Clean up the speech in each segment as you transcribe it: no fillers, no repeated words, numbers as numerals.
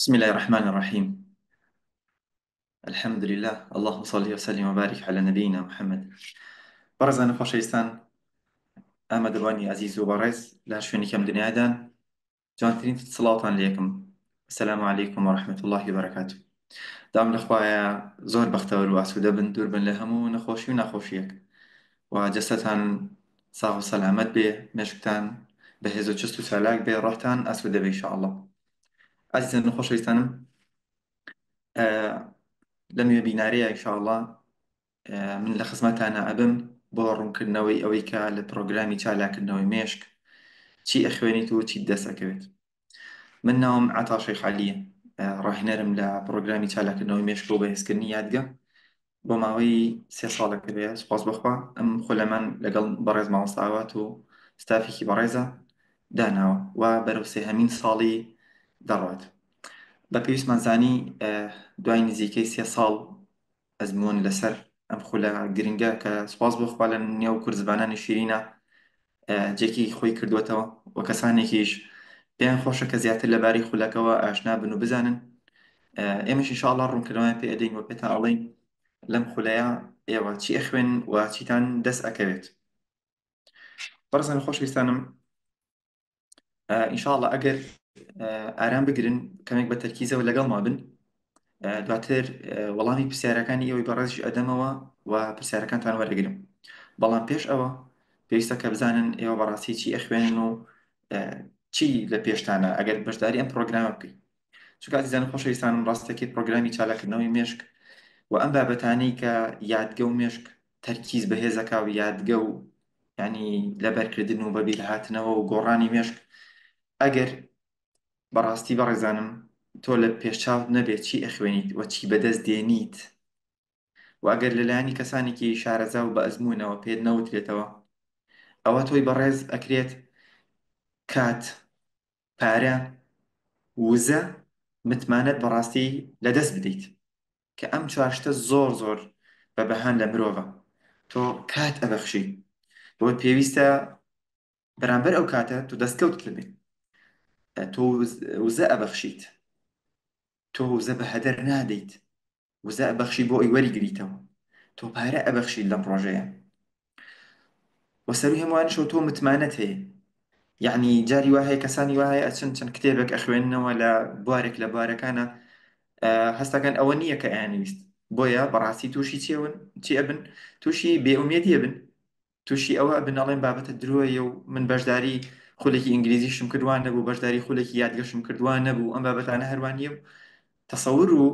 بسم الله الرحمن الرحیم الحمد لله اللهم صل وسلم وبارك على نبینا محمد. بەڕێزان و خۆشەویستان، ئامادەبوانی ئازیز و بەڕێز لە هەر شوێنێکی ئەم دنیادان، جوانترین سڵاوتان لێکم. السلام علیکم و رحمة الله وبرکاته. داوام لە خوایە زۆر بەختەوەر و ئاسوودە بن، دوور بن لە هەموو نەخۆشی و ناخۆشییەک و جەستەتان ساغ و سەلامەت بێ، مێشکتان بەهێز و چست و چالاک بێ، ڕۆحتان ئاسوودە بێ ان شاء الله. ئازیزان و خۆشەویستانم، لەم وێبینارەیە ان شاء الله من لە خزمەتانە ئەبم بۆ ڕوونکردنەوەی ئەوەی کە لە پرۆگرامی چالاکردنەوەی مێشک چی ئەخوێنیت و چیت دەست ئەکەوێت. من ناوم عەتا شێخ عەلیە، ڕاهێنەرم لە پرۆگرامی چالاکردنەوەی مێشک و بەهێزکردنی یادگە بۆ ماوەی 3 ساڵێک بێ. سوپاس بەخوا ئەم خولەمان لەگەڵ بەڕێز مامۆستا ئاوات و ستافێکی بەڕێزە داناوە و بەرەو سێهەمین ساڵی دەڕوات. بە پێویستمان زانی دوای نزیکەی 3 ساڵ ئەزموون لەسەر ئەم خولە گرنگە کە سوپاس بۆ خوا لە نێو کوردزبانانی شیرینە جێکی خۆی کردووەتەوە و کەسانێکیش پێیان خۆشە کە زیاتر لەبارەی خولەکەوە ئاشنا بن و بزانن، ئێمەش ان شاء الله ڕوونکردنەوەیان پێ ئەدەین و پێتان ئەڵێین لەم خولەیە ئێوە چی ئەخوێن و چیتان دەست ئەکەوێت. بەڕێزان خۆشەویستانم، ان شاء الله ئەگەر ئارام بگرن، کەمێک بە تەرکیزەوە لەگەڵما بن، دواتر وەڵامی پرسیارەکانی ئێوەی بەڕێزیش ئەدەمەوە و پرسیارەکانتان وەرەگرم. بەڵام پێش ئەوە پێویستە کە بزانن ئێوە بەڕاستی چی ئەخوێنن و چی لە پێشتانە ئەگەر بەشداری ئەم پرۆگرامە بکەیت. چونکە ئازیزان خۆشەویستانم، ڕاستەکەی پرۆگرامی چالاکردنەوەی مێشک و ئەم بابەتانەی کە یادگە و مێشک تەرکیز بەهێزەکە و یادگە و ینی لەبەرکردن و بەبیرهاتنەوە و گۆڕانی مێشک، ئەگەر بەڕاستی بەڕێزانم تۆ لە پێشچاوت نەبێت چی ئەخوێنیت و چی بەدەست دێنیت و ئەگەر لەلایەنی کەسانێکی شارەزا و بە ئەزموونەوە پێت نەوترێتەوە، ئەوە تۆی بەڕێز ئەکرێت کات، پارە، وزە، متمانەت بەڕاستی لەدەست بدەیت، کە ئەم چوار شتە زۆر زۆر بە بەهان لە مرۆڤە. تۆ کات ئەبەخشی، بۆ پێویستە بەرامبەر ئەو کاتە تۆ دەستکەوتت بێت. تۆ وزە ئەبەخشیت، تۆ وزە بە هەدەر نادەیت، وزە ئەبەخشی بۆ ئەوی وەریگریتەوە. تۆ پارە ئەبەخشیت لەم ڕۆژەیە و سەروی هەمووانیشەوە تۆ متمانەت هەیە. یعنی جاری وا هەیە کەسانی وا هەیە ئەچن چەند کتێبێک ئەخوێننەوە لە بوارێک لە بوارەکانە، هەستەکەن ئەوە نییە کە ئەیانویست، بۆیە بەڕاستی تووشی چێون چی ئەبن؟ تووشی بێئومێدی ئەبن، تووشی ئەوە ئەبن ئەڵێن بابەتە درۆیە و من بەشداری خولێکی ئینگلیزیشم کردوان نەبوو، بەشداری خولێکی یادگەشم کردوان نەبوو، ئەم بابەتانە هەروان نییە و تەسەور و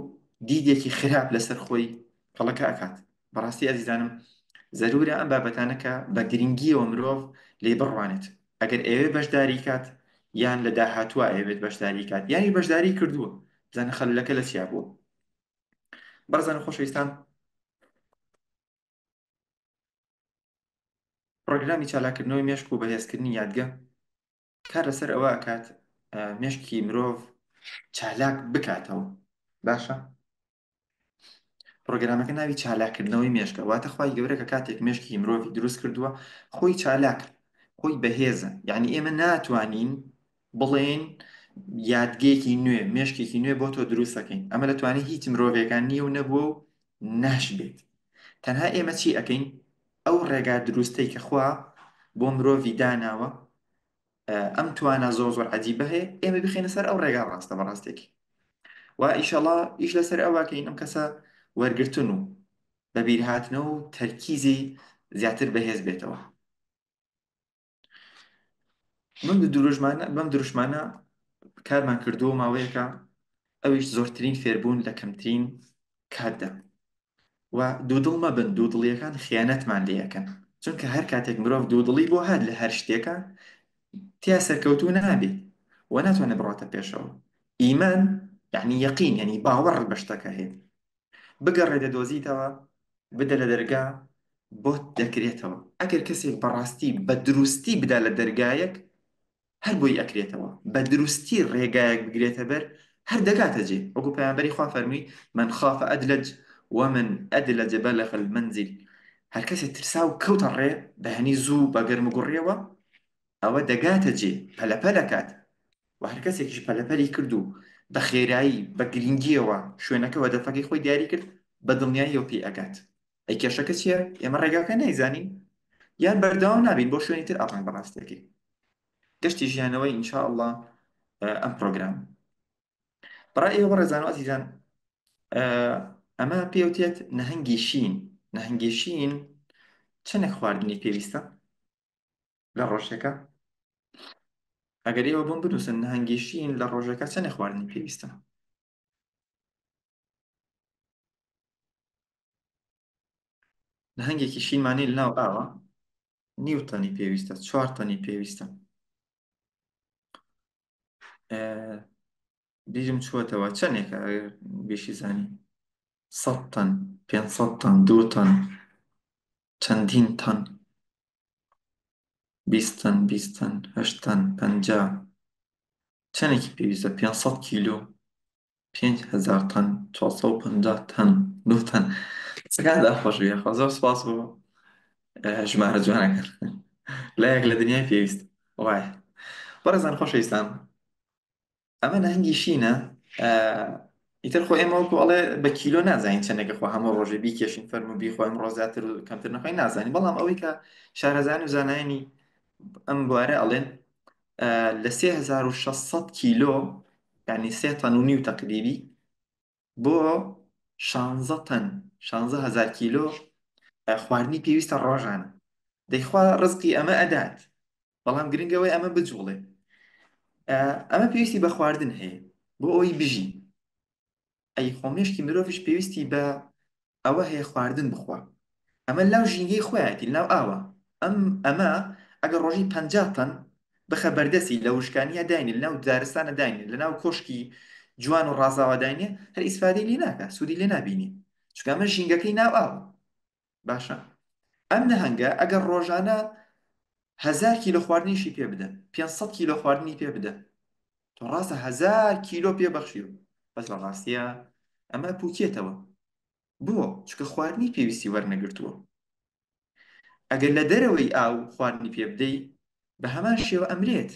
دیدێکی خراپ لەسەر خۆی کەڵەکە ئەکات. بەڕاستی ئازیزانم زەرورە ئەم بابەتانە کە بە گرنگیەوە مرۆڤ لێ بڕوانێت، ئەگەر ئەوێ بەشداری کات یان لە داهاتووە ئەیەوێت بەشداری کات یانی بەشداری کردووە، بزانە خەلەکە لە چیا بووە. بەڕێزان و خۆشەویستان، پرۆگرامی چالاکردنەوەی مێشک و بەهێزکردنی یادگە کار لەسەر ئەوە ئەکات مێشکی مرۆڤ چالاک بکاتەوە. باشە، پرۆگرامەکە ناوی چالاکردنەوەی مێشکە، واتە خوای گەورە کە کاتێک مێشکی مرۆڤی دروست کردووە خۆی چالاک، خۆی بەهێزە. یعنی ئێمە ناتوانین بڵێن یادگەیەکی نوێ، مێشکێکی نوێ بۆ تۆ دروست دەکەین. ئەمە لە توانای هیچ مرۆڤێکان نییە و نەبووە و ناشبێت. تەنها ئێمە چی ئەکەین؟ ئەو ڕێگا دروستەی کە خوا بۆ مرۆڤی داناوە، ئەم توانا زۆر زۆر عەجیبە هەیە، ئێمە بخێنە سەر ئەو ڕێگا ڕاستە بەڕاستێکی و ئیشەڵا ئیش لەسەر ئەوەکەین ئەم کەسە وەرگرتن و بەبیرهاتنەوە و تەرکیزی زیاتر بەهێز بێتەوە. بەم دروشمانە بەم دروشمانە کارمان کردووە ماوەیەکە، ئەویش زۆرترین فێربوون لە کەمترین کاتدا. و دوودڵ مەبن، دوودڵیەکان خیانەتمان لێ ئەکەن، چونکە هەر کاتێک مرۆڤ دوودڵی بۆ هات لە هەر شتێکە تیا سەرکەوتوو نابێت و ناتوانێت بڕاتە پێشەوە. ئیمان یعنی یەقین، یعنی باوەڕ بە شتەکە هەیە. بگەڕێ دەدۆزیتەوە، بدە لە دەرگا بۆت دەکرێتەوە. ئەگەر کەسێک بەڕاستی بە دروستی بدا لە دەرگایەک هەر بۆی ئەکرێتەوە، بە دروستی ڕێگایەک بگرێتە بەر هەر دەگاتە جێ. وەکو پەیامبەری خوا فەرمووی من خاف ئەدلەج ومن ئەدلەج بلغ المنزل، هەر کەسێک ترسا و کەوتە ڕێ بەهەنی زوو بە گەرم و گوڕیەوە ئەوە دەگاتە جێ، پەلەپەل ئەکات. و هەر کەسێکیش پەلەپەلی کرد و بە خێرایی بە گرنگیەوە شوێنەکە و هەدەفەکەی خۆی دیاری کرد، بە دڵنیاییەوە پێی ئەگات. ئەی کێشەکە چییە؟ ئێمە ڕێگاکە نایزانین یان بەردەوام نابین بۆ شوێنی تر ئەڕۆین. بەڕاستەکەی گەشتی ژیانەوەی ان شاء اللە ئەم پرۆگرام بەڕای ئێوە بەڕێزان و ئازیزان، ئەمە پێوتێت نەهەنگی شین. نەهەنگی شین چەندێک خواردنی پێویستە لە ڕۆژێکە؟ ئەگەر ئێوە بۆم بنووسن نەهەنگی شین لە ڕۆژێکە چەندێک خواردنی پێویستە؟ نەهەنگێکی شینمانی لەناو ئاوە نیو تەنی پێویستە، 4 تەنی پێویستە. بیرم چووەتەوە چەندێکە بێشی زانی؟ 100 تەن، 500 تەن، 2 تەن، چەندین تەن، 20 تەن، 20 تەن، 8 تەن، 50. چەندێکی پێویستە؟ 500 کیلۆ، 5000 تەن، 450 تەن، 2 تەن. قسەکاندا خۆش بێ، خۆ زۆر سپاس بۆ ژمارە جوانەکان. لایەک لە دنیای پێویست وایە. بەڕێزان خۆشەویستان، ئەمە نەهەنگی شینە. ئیتر خۆ ئێمە وەکو ئەڵێ بە کیلۆ نازانین چەندێکە، خۆ هەموو ڕۆژێ بیکێشین فەرموو بیخۆین، ڕۆژ زیاتر و کەمتر نەخۆین نازانین. بەڵام ئەوەی کە شارەزان و زانایانی ئەم بوارە ئەڵێن لە 3600 کیلۆ، یعنی 3 تەن و نیو تەقریبی، بۆ 16 تەن، 16000 کیلۆ خواردنی پێویستە ڕۆژانە. دەیخوا ڕزقی ئەمە ئەدات، بەڵام گرنگەوەی ئەمە بجوڵێ. ئەمە پێویستی بە خواردن هەیە بۆ ئەوەی بژی. ئەی خۆ مێشکی مرۆڤیش پێویستی بە ئەوە هەیە خواردن بخوا. ئەمە لاو ژینگەی خۆیەتی لەناو ئاوە. ئەمە ئەگەر ڕۆژی 50 تەن بخە بەردەستی لە وشکانیە داینێ، لەناو دارستانە داینێ، لەناو کۆشکی جوان و ڕازاوە داینێ، هەر ئیسفادەی لێ ناکا، سوودی لێ نابینێ، چونکە ئەمە ژینگەکەی ناو ئاوە. باشە ئەم نەهەنگە ئەگەر ڕۆژانە 1000 کیلۆ خواردنیشی پێ بدە، 500 کیلۆ خواردنی پێ بدە، تۆ ڕاستە 1000 کیلۆ پێ بەخشیوە، بەس لە ڕاستیە ئەمە پوکێتەوە. بۆ؟ چونکە خواردنی پێویستی وەرنەگرتووە. ئەگەر لە دەرەوەی ئاو خواردنی پێ بدەی بە هەمان شێوە ئەمرێت،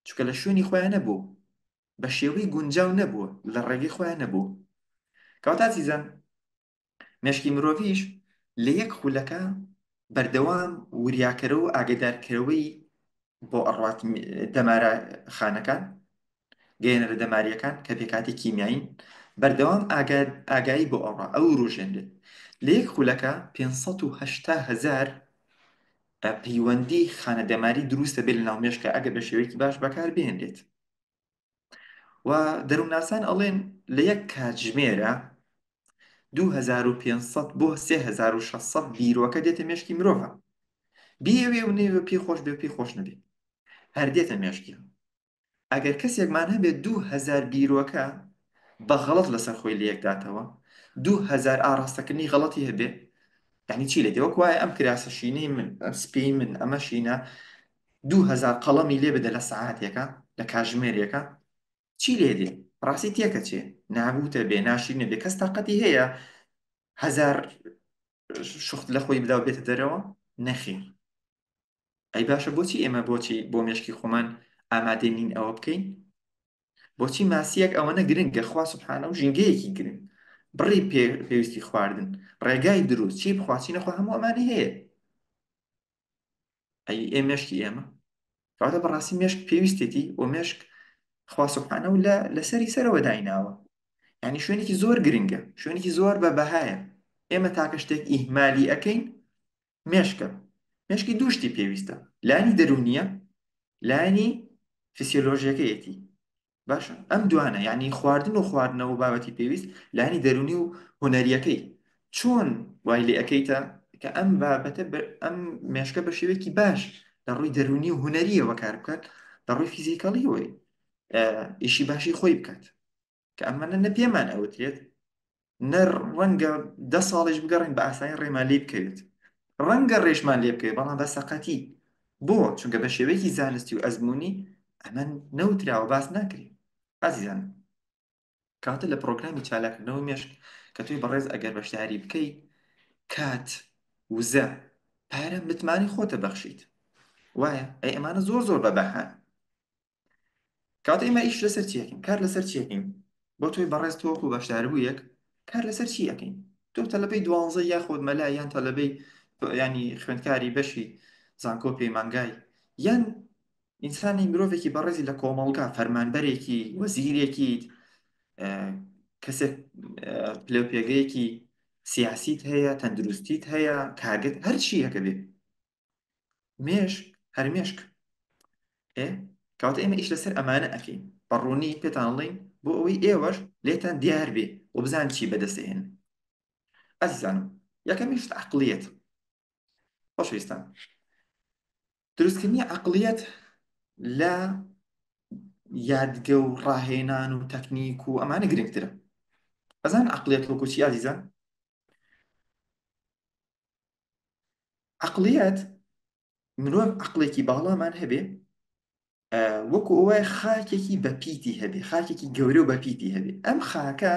چونکە لە شوێنی خۆیان نەبوو، بە شێوەی گونجاو نەبووە، لە ڕێگەی خۆیان نەبوو. کەواتە ئازیزان مێشکی مرۆڤیش لە یەک خولەکە بەردەوام وریاکەرەوە و ئاگدارکەرەوەی بۆ ئەڕوات دەمارە خانەکان، گەیەنەرە دەماریەکان کە پێکاتی کیمیایین، بەردەوام ئاگایی بۆ ئەڕا ئەو وروژێنرێت. لە یەک خولەکە 580,000 پەیوەندی خانە دەماری دروستە بێت لە ناو مێشکە ئەگەر بە شێوەیەکی باش بەکار بهێنرێت. و دەروونناسان ئەڵێن لە یەک کاتژمێرە 2500 بۆ 3600 بیرۆکە دێتە مێشکی مرۆڤە، بیەوێ و نەیەوێ، پێی خۆش بێ و پێی خۆش نەبێ، هەر دێتە مێشکی. ئەگەر کەسێکمان هەبێت 2000 بیرۆکە بە غەڵەت لەسەر خۆی لەیەکداتەوە، 2000 ئاراستەکردنی غەڵەتی هەبێ، یعنی چی لێ دێ؟ وەک وایە ئەم کراسە شینەی من، ئەم سپیی من، ئەمە شینە، 2000 قەڵەمی لێ بدە لە سەعاتێکە، لە کاژمێرێکە، چی لێ دێ؟ ڕاستی تێکە چێ، نابوتە بێ، ناشرینە بێ. کەس تاقەتی هەیە 1000 شخت لە خۆی بدا و بێتە دەرەوە؟ نەخێر. ئەی باشە بۆچی ئێمە بۆچی بۆ مێشکی خۆمان ئامادە نین ئەوە بکەین؟ بۆچی ماسیەک ئەوەنە گرنگە؟ خوا سبحانە و ژینگەیەکی گرنگ، بڕی پێویستی خواردن، ڕێگای دروست، چی بخوا چی نەخوا، هەموو ئەمانی هەیە. ئەی ئێ مێشکی ئێمە؟ کەواتە بەڕاستی مێشک پێویستێتی و مێشک خوا سبحانە و لەسەری سەرەوە دایناوە، یعنی شوێنێکی زۆر گرنگە، شوێنێکی زۆر بە بەهایە. ئێمە تاکە شتێک ئیهمالی ئەەکەین مێشکە. مێشکی دوو شتی پێویستە، لایەنی دەروونیە، لایەنی فیسیۆلۆژیەکەیەتی. باشە ئەم دوانە یعنی خواردن و خواردنەوە و بابەتی پێویست، لایەنی دەروونی و هونەریەکەی چۆن وای لێ ئەەکەیتە کە ئەم بابەتە ئەم مێشکە بە شێوەیەکی باش لە ڕووی دەروونی و هونەریەوە کار بکات، لە ڕووی فیزیکەڵیەوەی ئیشی باشی خۆی بکات. کە ئەمانە نە پێمان ئەوترێت، نە ڕەنگە 10 ساڵیش بگەڕین بە ئاسانی ڕێمان لێ بکەوێت، ڕەنگە ڕێشمان لێ بکەوێت بەڵام بە سەقەتی. بۆ؟ چونکە بە شێوەیەکی زانستی و ئەزمموونی ئەمە نەوتراوە، باس ناکرێت. ئازیزان کاتە لە پرۆگرامی چالاکردنەوەی مێشک کە تۆی بەڕێز ئەگەر بەشداری بکەیت، کات، وزە، پارە، متمانەی خۆتە بەخشیت. وایە؟ ئەی ئەمانە زۆر زۆر بەبەهان. کەواتە ئێمە ئیش لەسەر چی ئەکەین؟ کار لەسەر چی ئەکەین؟ بۆ تۆی بەڕێز تۆ وەکو بەشداربوویەک کار لەسەر چی ئەکەین؟ تۆ تەلەبەی دوانزە یاخود مەلا یان تەلەبەی ینی خوێندکاری بەشی زانکۆ پەیمانگای یان ئینسانی مرۆڤێکی بەڕێزی لە کۆمەڵگا فەرمانبەرێکی وەزیرێکیت کەسێک پلە و پێگەیەکی سیاسیت هەیە تەندروستیت هەیە کارگەت هەرچیەکە بێ مێشک هەر مێشک ئێ کەواتە ئێمە ئیش لەسەر ئەمانە ئەکەین بە ڕوونی پێتان ئەڵێین بۆ ئەوەی ئێوەش لێتان دیار بێ و بزان چی بەدەستێن ئەزیزانم یەکەمیش عقلیەت خۆشەویستان دروستکردنی عقلیەت لە یادگە و ڕاهێنان و تەکنیک و ئەمانە گرنگترە ئەزان عقلیەت وەکو چی ئازیزان عەقڵیەت، مرۆڤ عەقڵێکی باڵامان هەبێ وەکو ئەوەیە خاکێکی بەپیتی هەبێ خاکێکی گەورە و بەپیتی هەبێ ئەم خاکە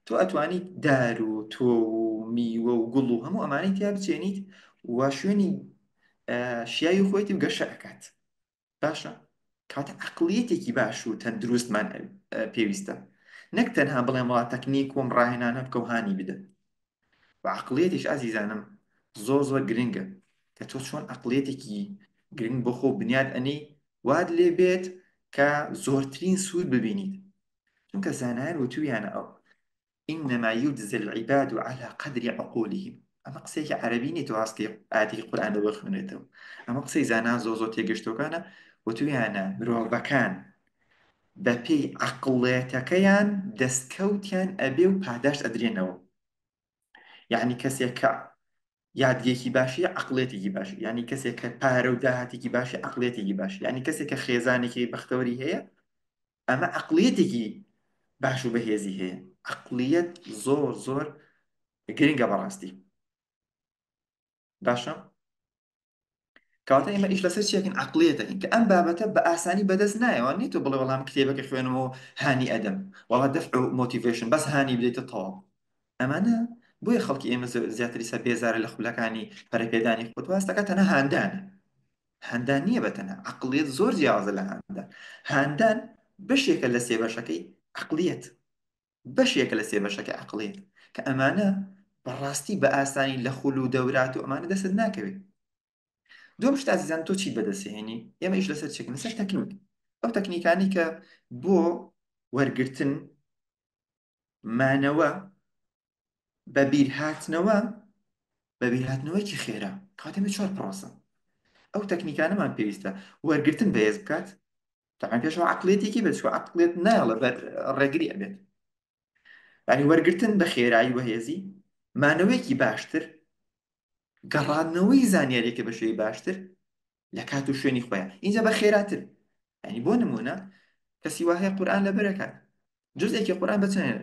تۆ ئەتوانیت دار و تۆ و میوە و گوڵ و هەموو ئەمانەی تیا بچێنیت و شوێنی شیاوی خۆیتی و گەشە ئەکات باشە کاتە عقلیەتێکی باش و تەندروستمان پێویستە نەک تەنها بڵێم وڵا تەکنیک وم ڕاهێنانە بکە و هانی بدە و عقلیەتیش ئازیزانم زۆر زۆر گرنگە کە تۆ چۆن عقلیەتێکی گرنگ بۆ خۆ بنیاد ئەنی وات لێ بێت کە زۆرترین سوود ببینیت چونکە زانایان وتویانە ئەو انما یجزی العباد علی قدر عقولهم ئەمە قسەیەکی عەرەبی نیە تۆ ڕاستکەی ئایەتێکی قورئان لەوە بخوێنێتەوە ئەمە قسەی زانا زۆر زۆر تێگەشتوەکانە وتویانە مرۆڤەکان بەپێی عەقڵێتەکەیان دەستکەوتیان ئەبێ و پاداشت ئەدرێنەوە یعنی کەسێک کە یادگێکی باشی عقلێتێکی باشی یعنی کەسێک کە پارە و داهاتێکی باشی عقلێتێکی باشی یعنی کەسێک کە خێزانێکی بەختەوەری هەیە ئەمە عقلیەتێکی باش و بەهێزی هەیە عقلیەت زۆر زۆر گرنگە بەڕاستی باشە کەواتە ئێمە ئیش لەسەر چیەکەین عقلیەتەکەین کە ئەم بابەتە بە ئاسانی بەدەست نایەوە نیە تۆ بڵێ وەڵام کتێبەکە خوێنمەوە هانی ئەدەم وەڵا دەفع و motivation بەس هانی بدەیتە تەواو ئەمانە بۆیە خەڵکی ئێمە زیاتری سەر بێزارە لە خولەکانی پەرەپێدانی خۆت واستەکە تەنها هاندانە هاندان نییە بە تەنها عقلیەت زۆر جیاوازە لە هاندان هاندان بەشێکە لە سێ بەشەکەی عقلیەت بەشێکە لە سێ بەشەکەی عقلیەت کە ئەمانە بەڕاستی بە ئاسانی لە خول و دەورات و ئەمانە دەست ناکەوێت دوم شت ئازیزان تۆ چیت بەدەستهێنی ئێمە ئیش لەسەر چێکن لەسەر تەکنیک ئەو تەکنیکانی کە بۆ وەرگرتن مانەوە بەبیرهاتنەوە بەبیرهاتنەوەیەکی خێرا کاتێ چوار پرۆسە ئەو تەکنیکانەمان پێویستە وەرگرتن بەهێز بکات تەعام پێشەوە عقلێتێکی بێت چوە عقلێت نایڵە بەر ڕێگری ئەبێت ینی وەرگرتن بە خێرایی بەهێزی مانەوەیەکی باشتر گەڕاندنەوەی زانیاریەکە بە شێوەی باشتر لە کات و شوێنی خۆیان ئینجا بە خێراتر ینی بۆ نمونە کەسی وا هەیە قورئان لەبەرەکات جزئێکی قورئان بە چەند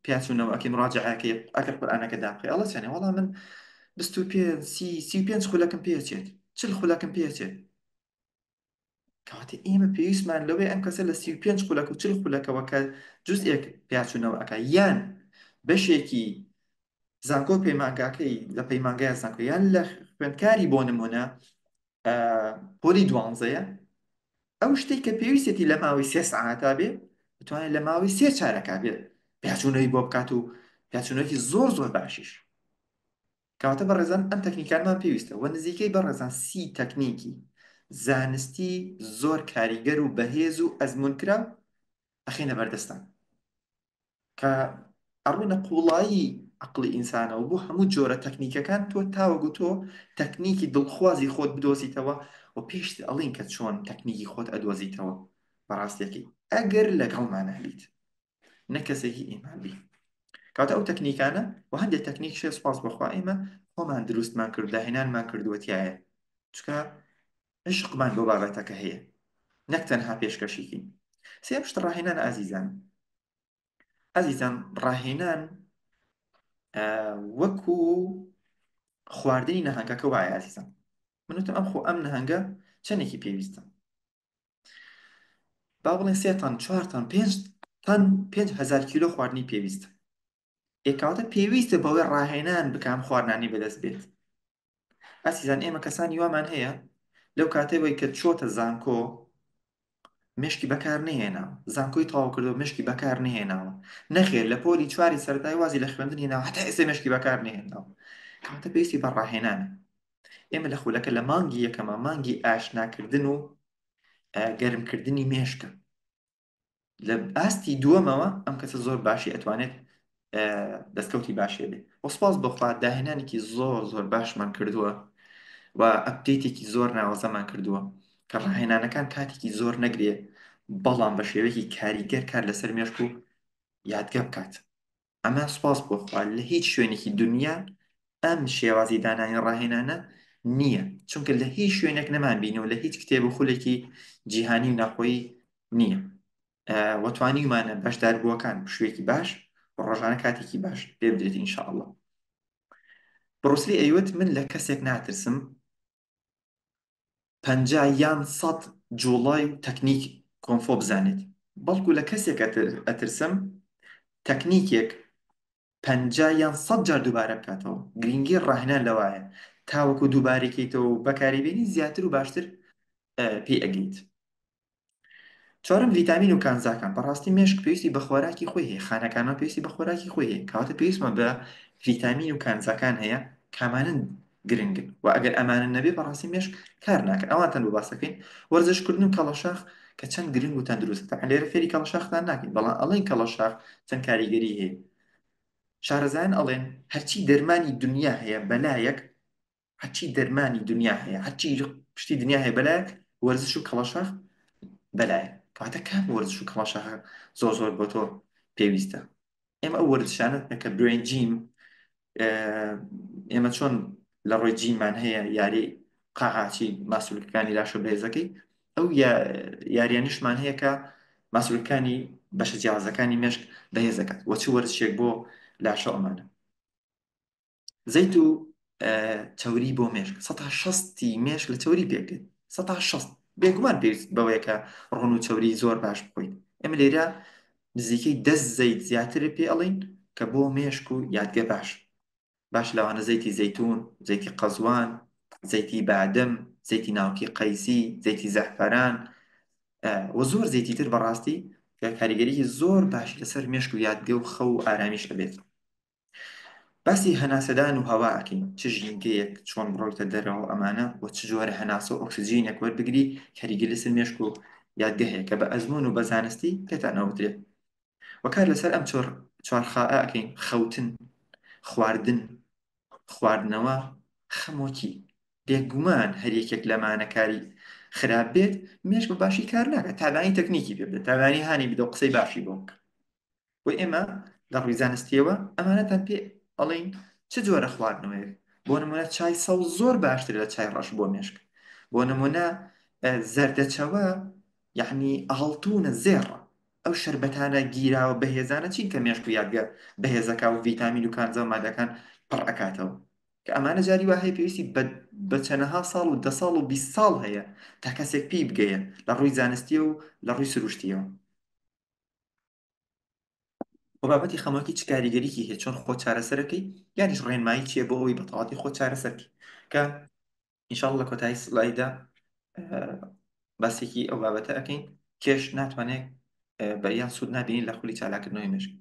پیاچوونەوە ئەکەی مراجعەکەی ئەگەر قورئانەکە دابخەی ئەڵە چەنێ وەڵا من 25 سی 35 خولەکم پێچێت 40 خولەکم پێچێت کەواتە ئێمە پێویستمان لەوەی ئەم کەسە لە 35 خولەک و 40 خولەکەوە کە جزئێک پیاچوونەوە ئەکا یان بەشێکی زانکۆ پەیمانگاکەی لە پەیمانگای زانکۆ یان لە خوێندکاری بۆ نمونە پۆلی دوانزەیە ئەو شتێک کە پێویستێتی لە ماوەی سێ سەعاتا بێ بتوانێت لە ماوەی سێ چارەکە بێت پیاچوونەوەی بۆ بکات و پیاچوونەوەی زۆر زۆر باشیش کەواتە بەڕێزان ئەم تەکنیکانمان پێویستە و نزیکەی بەڕێزان سی تەکنیکی زانستی زۆر کاریگەر و بەهێز و ئەزمونکراو ئەخینە بەردەستان کە ئەڕۆینە قوڵایی عەقڵی ئینسانەوە بۆ هەموو جۆرە تەکنیکەکان تۆ تاوەکو تۆ تەکنیکی دڵخوازی خۆت بدۆزیتەوە و پێشت ئەڵین کە چۆن تەکنیکی خۆت ئەدۆزیتەوە بەڕاستیەکەی ئەگەر لەگەڵمانە بیت نە کەسێکی ئیمان بی کاتە ئەو تەکنیکانە و هەندێک تەکنیک شێ سپاس بەخوا ئێمە خۆمان دروستمان کرد داهێنانمان کردووە تایە چکە عشقمان بۆ بابەتەکە هەیە نەک تەنها پێشکەشیکین سێم شت ڕاهێنان ئازیزان ئازیزان ڕاهێنان وەکو خواردنی نەهەنگەکە وایە ئازیزان من وتم ئەم خۆ ئەم نەهەنگە چەندێکی پێویستە با بڵێن سێ تەن چوار تەن پێنج تەن 5هزار کیلۆ خواردنی پێویستە ئێکاتە پێویستە بەوەی ڕاهێنان بکەم خواردنانی بەدەست بێت ئازیزان ئێمە کەسانی وامان هەیە لەو کاتەوەی کە چۆتە زانکۆ مێشکی بەکار نەهێناوە، زانکۆی تەواو کردووە مێشکی بەکار نەهێناوە، نەخێر لە پۆلی چواری سەرەتای وازی لە خوێندن هێناوە هەتا ئێستا مێشکی بەکار نەهێناوە. کەواتە پێویستی بە ڕاهێنانە. ئێمە لە خولەکە لە مانگی یەکەمە مانگی ئاشناکردن و گەرمکردنی مێشکە. لە ئاستی دووەمەوە ئەم کەسە زۆر باشی ئەتوانێت دەستکەوتی باشێ بێ. وە سوپاس بۆ خوا داهێنانێکی زۆر زۆر باشمان کردووە و update ێکی زۆر ناوەزەمان کردووە کە ڕاهێنانەکان کاتێکی زۆر نەگرێ بەڵام بە شێوەیەکی کاریگەر کار لەسەر مێشک و یادگە بکات. ئەمە سوپاس بۆ خوا لە هیچ شوێنێکی دنیا ئەم شێوازی دانانی ڕاهێنانە نییە، چونکە لە هیچ شوێنێک نەمان بینەوە، لە هیچ کتێب و خولێکی جیهانی و ناخۆیی نییە. وە توانیومانە بەشداربووەکان پشوویەکی باش و ڕۆژانە کاتێکی باش پێ بدرێت ان شاء الله. بڕوسلی ئەیوت من لە کەسێک ناترسم 50 یان 100 جوڵای و تەکنیک کۆنفۆ بزانێت، بەڵکو لە کەسێک ئەترسم تەکنیکێک 50 یان 100 جار دووبارە بکاتەوە. گرنگی ڕاهێنان لەوایە تاوەکو دووبارەکەیتەوە و بەکاری بێنی زیاتر و باشتر پێی ئەگەیت. چوارەم، ڤیتامین و کانزاکان. بەڕاستی مێشک پێویستی بە خۆراکی خۆی هەیە، خانەکانمان پێویستی بە خۆراکی خۆی هەیە، کەواتە پێویستمان بە ڤیتامین و کانزاکان هەیە کامانن گرنگن و ئەگەر ئەمانە نەبێ بەڕاستی مێشک کار ناکەن. ئەوانتان بۆ باسەکەین. وەرزشکردن و کەڵەشاخ کە چەند گرنگ و تەندروستە. تەبعەن لێرە فێری کەڵەشاختان ناکەین، بەڵام ئەڵێن کەڵەشاخ چەند کاریگەری هەیە. شارەزایان ئەڵێن هەرچی دەرمانی دنیا هەیە بەلایەک، هەرچی دەرمانی دنیا هەیە، هەرچی شتی دنیا هەیە بەلایەک، وەرزش و کەڵەشاخ بەلایەک. کەواتە کام وەرزش و کەڵەشاخ زۆر زۆر بۆ تۆ پێویستە؟ ئێمە ئەو وەرزشانە کە brain gym، ئێمە چۆن لە ڕۆی جیمان هەیە یاری قاعاچی ماسولکەکانی لاشە بەهێزەکەی، ئەو یاریانیشمان هەیە کە ماسولکانی بەشە جیاوازەکانی مێشک بەهێزەکات. وە چ وەرزشێک بۆ لاشە ئەمانە؟ زەیت و چەوری بۆ مێشک، 60% مێشک لە چەوری پێک دێت، 60%. بێگومان پێویست بەوەیە کە ڕۆن و چەوری زۆر باش بخۆیت. ئێمە لێرە نزیکەی 10 زەیت زیاتر پێ ئەڵین کە بۆ مێشک و یادگە باش باش، لەوانە زەیتی زەیتون، زەیتی قەزوان، زەیتی بادەم، زەیتی ناوکی قەیسی، زەیتی زەعفەران و زۆر زەیتی تر بەڕاستی کە کاریگەریی زۆر باشی لەسەر مێشک و یادگە و خەو و ئارامیش ئەبێت. باسی هەناسەدان و هەوا ئەکەین، چ ژینگەیەک، چۆن بڕۆیتە دەرەوە ئەمانە و چ جۆرە هەناسە و ئۆکسجینێک وەربگری کاریگەری لەسەر مێشک و یادگە هەیە کە بە ئەزموون و بە زانستی پێتان ئەوترێت. و کار لەسەر ئەم چوار خائە ئەکەین: خەوتن، خواردن، خواردنەوە، خەمۆکی. بێگومان هەر یەکێک لەمانە کاری خراپ بێت مێشک بە باشی کار ناکات، تابانی تەکنیکی پێ بدە، تابانی هانی بدە و قسەی باشی بۆ بکە. بۆ ئێمە لە ڕووی زانستیەوە ئەمانەتان پێ ئەڵێین چ جۆرە خواردنەوەیەک. بۆ نمونە چای سەوز زۆر باشتر لە چای ڕەش بۆ مێشک. بۆ نمونە زەردەچەوە یعنی ئاڵتونە، زێڕە. ئەو شەربەتانە گیراوە بەهێزانە چین کە مێشک و یادگە بەهێزەکە و ڤیتامین و کانزا و مادەکان پڕ ئەکاتەوە، کە ئەمانە جاری وا هەیە پێویستی بە چەنەها ساڵ و 10 ساڵ و 20 ساڵ هەیە تا کەسێک پێی بگەیە لە ڕووی زانستیە و لە ڕووی سروشتیەوە. و بابەتی خەمۆکی چ کاریگەریی هەیە، چۆن خۆ چارەسەرەکەی، یانیش ڕێنمایی چییە بۆ ئەوەی بە تەواوەتی خۆ چارەسەرکەی، کە ئینشاءاللە لە کۆتایی سلایدا باسێکی ئەو بابەتە ئەەکەین. کێش ناتوانێت بە یان سوود نبینین لە خولی چالاکردنەوەی مێشک.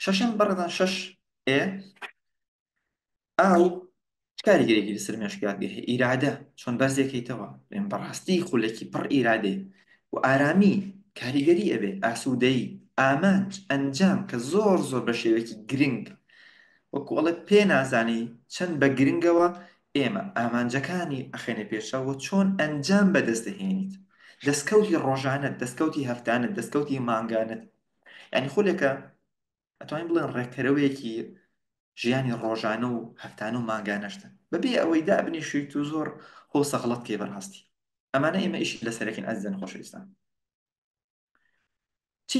شەشەم بەڕێزان، شەش ئێ ئاو چ کاریگەریەکی لەسەر مێشک یادگە هەیە؟ ئیرادە چۆن بەرزێکەیتەوە، بەڕاستی خولێکی پڕ ئیرادەیە و ئارامی کاریگەری ئەبێ، ئاسوودەیی، ئامانج، ئەنجام کە زۆر زۆر بە شێوەیەکی گرنگ وەکو ئەڵێ پێ نازانی چەند بە گرنگەوە ئێمە ئامانجەکانی ئەخێنە پێشەوە، چۆن ئەنجام بەدەست دەهێنیت، دەستکەوتی ڕۆژانەت، دەستکەوتی هەفتانەت، دەستکەوتی مانگانەت. یعنی خولێکە ئەتوانین بڵێن ڕێککەرەوەیەکی ژیانی ڕۆژانە و هەفتانە و مانگانەشتە، بەبێ ئەوەی دابنیشیت و زۆر هۆ سەغڵەت کەی. بەڕاستی ئەمانە ئێمە ئیشی لەسەرەکەین ئازیزان خۆشەویستان. چی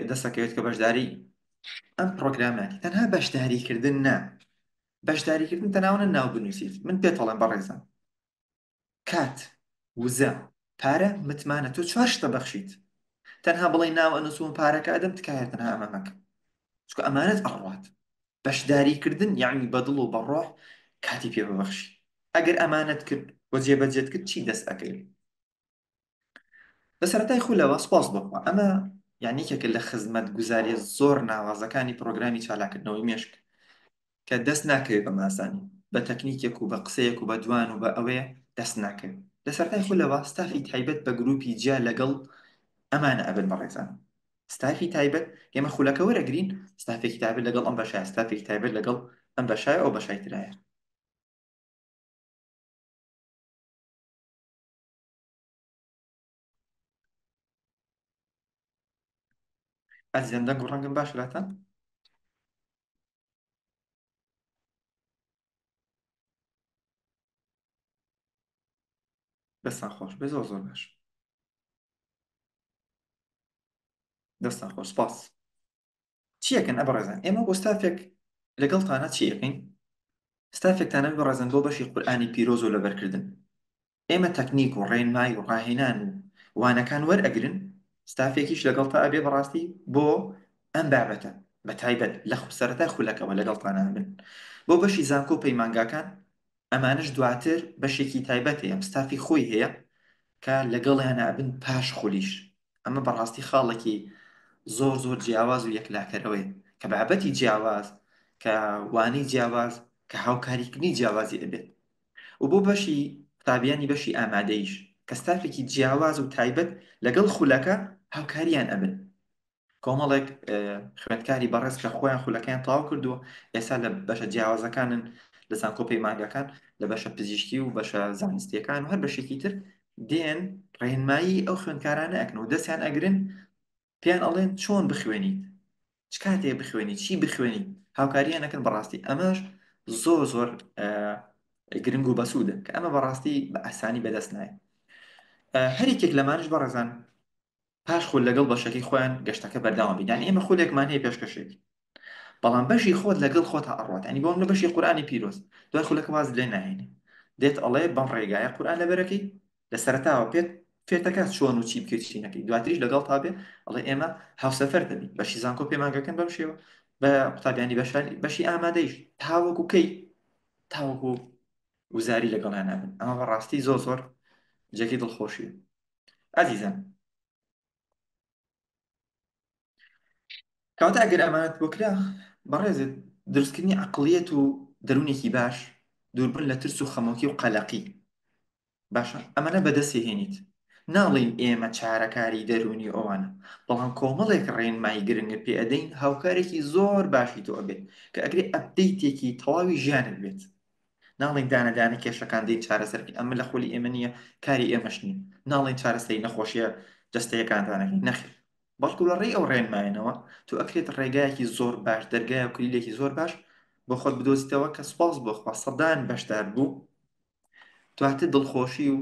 دەستەکەوێت کە بەشداری ئەم پرۆگراماتی؟ تەنها بەشداریکردن نا، بەشداریکردن تەناونە ناو بنووسیت. من پێتەڵێم بەڕێزان، کات، وزە، پارە، متمانە، تۆ چوار شتە بەخشیت. تەنها بڵێ ناو ئەنووسم و پارەکە ئەدەم، تکایە تەنها ئەمە مەکە، چونکە ئەمانەت ئەڕوات. بەشداریکردن یعنی بە دڵ و بە ڕۆح کاتی پێ ببەخشی. ئەگەر ئەمانەت کرد و جێبەجێت کرد چی دەست ئەکەوێت؟ لە سەرەتای خولەوە سوپاس بۆ خوا ئەمە یان یەکێکە لە خزمەتگوزاریە زۆر ناوازەکانی پرۆگرامی چالاکردنەوەی مێشک کە دەست ناکەوێت بە ماسانی بە تەکنیکێک و بە قسەیەک و بە دوان و بە ئەوەیە دەست ناکەوێت. لە سەرەتای خولەوە ستافی تایبەت بە گروپی جیا لەگەڵ ئەمانە ئەبن بەڕێزان. ستافی تایبەت ئێمە خولەکە وەرەگرین ستافێکی تایبەت لەگەڵ ئەم بەشایە ستافێکی تایبەت لەگەڵ ئەم بەشایە ئەو بەشای ترایە. ئەزیزان دەنگ و ڕەنگم باشە لاتان؟ دەستان خۆش بێ زۆر زۆر باش دەستان خۆش سپاس چیەکەن ئە بەڕێزان ئێمە بۆ ستافێک لەگەڵتانە چیەکەین ستافێکتانە بەڕێزان بۆ بەشی قورئانی پیرۆز و لەبەرکردن ئێمە تەکنیک و ڕێنمایی و ڕاهێنان و وانەکان وەرئەگرن، ستافێکیش لەگەڵتا ئەبێ بەڕاستی بۆ ئەم بابەتە بە تایبەت لە سەرەتای خولەکەوە لەگەڵتانا ئەبن. بۆ بەشی زانکۆ و پەیمانگاکان ئەمانەش دواتر بەشێکی تایبەت هەیە ستافی خۆی هەیە کە لەگەڵیانا ئەبن پاش خولیش. ئەمە بەڕاستی خاڵێکی زۆر زۆر جیاواز و یەکلاکەرەوەیە کە بابەتی جیاواز کە وانەی جیاواز کە هاوکاریکردنی جیاوازی ئەبێت. و بۆ بەشی قوتابیانی بەشی ئامادەییش کە ستافێکی جیاواز و تایبەت لەگەڵ خولەکە هاوکاریان ئەبن. کۆمەڵێک خوێندکاری بەڕێز کە خۆیان خولەکەیان تەواو کردووە ئێستا لە بەشە جیاوازەکانن لە زانکۆ پەیمانگاکان لە بەشە پزیشکی و بەشە زانستیەکان و هەر بەشێکی تر دێن ڕێنمایی ئەو خوێندکارانە ئەکەن و دەستیان ئەگرن پێیان ئەڵێن چۆن بخوێنیت چ کاتێ بخوێنی چی بخوێنی هاوکاریان ئەکەن بەڕاستی ئەمەش زۆر زۆر گرنگ و بەسوودە کە ئەمە بەڕاستی بە ئاسانی بەدەست نایە هەرێکێک لەمانش بەڕێزان پاش خول لەگەڵ بەشەکەی خۆیان گەشتەکە بەردەوام بین یانی ئێمە خولێکمان هەیە پێشکەشێک بەڵام بەشی خۆت لەگەڵ خۆتا ئەڕوات ینی بۆم لە بەشی قورئانی پیرۆز دوای خولەکە واز لێ ناهێنێ دێت ئەڵێ بەم ڕێگایە قورئان لەبەرەکەی لە سەرەتاوە پێت فێرتەکات چۆن و چی بکەیت چی نەکەی دواتریش لەگەڵ تا بێ ئەڵێ ئێمە هاوسەفەر دەبین بەشی زانکۆ پەیمانگەکەن بەم شێوە بە قوتابیانی بەشانی بەشی ئامادەیش تاوەکو کەی تاوەکو وزاری لەگەڵیان نابن ئەمە بەڕاستی زۆر زۆر جێگەی دڵخۆشیە ئازیزان کەواتە ئەگەر ئەمانەت بۆ کرا بەڕێزت دروستکردنی عەقڵیەت و دەروونێکی باش دووربن لە ترس و خەمۆکی و قەلەقی باشە ئەمانە بەدەستی هێنیت ناڵێین ئێمە چارەکاری دەروونی ئەوانە بەڵام کۆمەڵێک ڕێنمایی گرنگە پێ ئەدەین هاوکارێکی زۆر باشی تۆ ئەبێت کە ئەگرێ update ێکی تەواوی ژیانت بێت ناڵێن دانە دانە کێشەکان دێن چارەسەر بکەین ئەمە لە خولی ئێمە نییە کاری ئێمەش نییە ناڵێن چارەسەری نەخۆشیە جەستەیەکانتان ئەکەین نەخێر بەڵکو لە ڕێی ئەو ڕێنمایەنەوە تۆ ئەکرێت ڕێگایەکی زۆر باش دەرگای و کلیلێکی زۆر باش بۆ خۆت بدۆزیتەوە کە سوپاس بۆ خوا سەدان بەشدار بوو دواتر دڵخۆشی و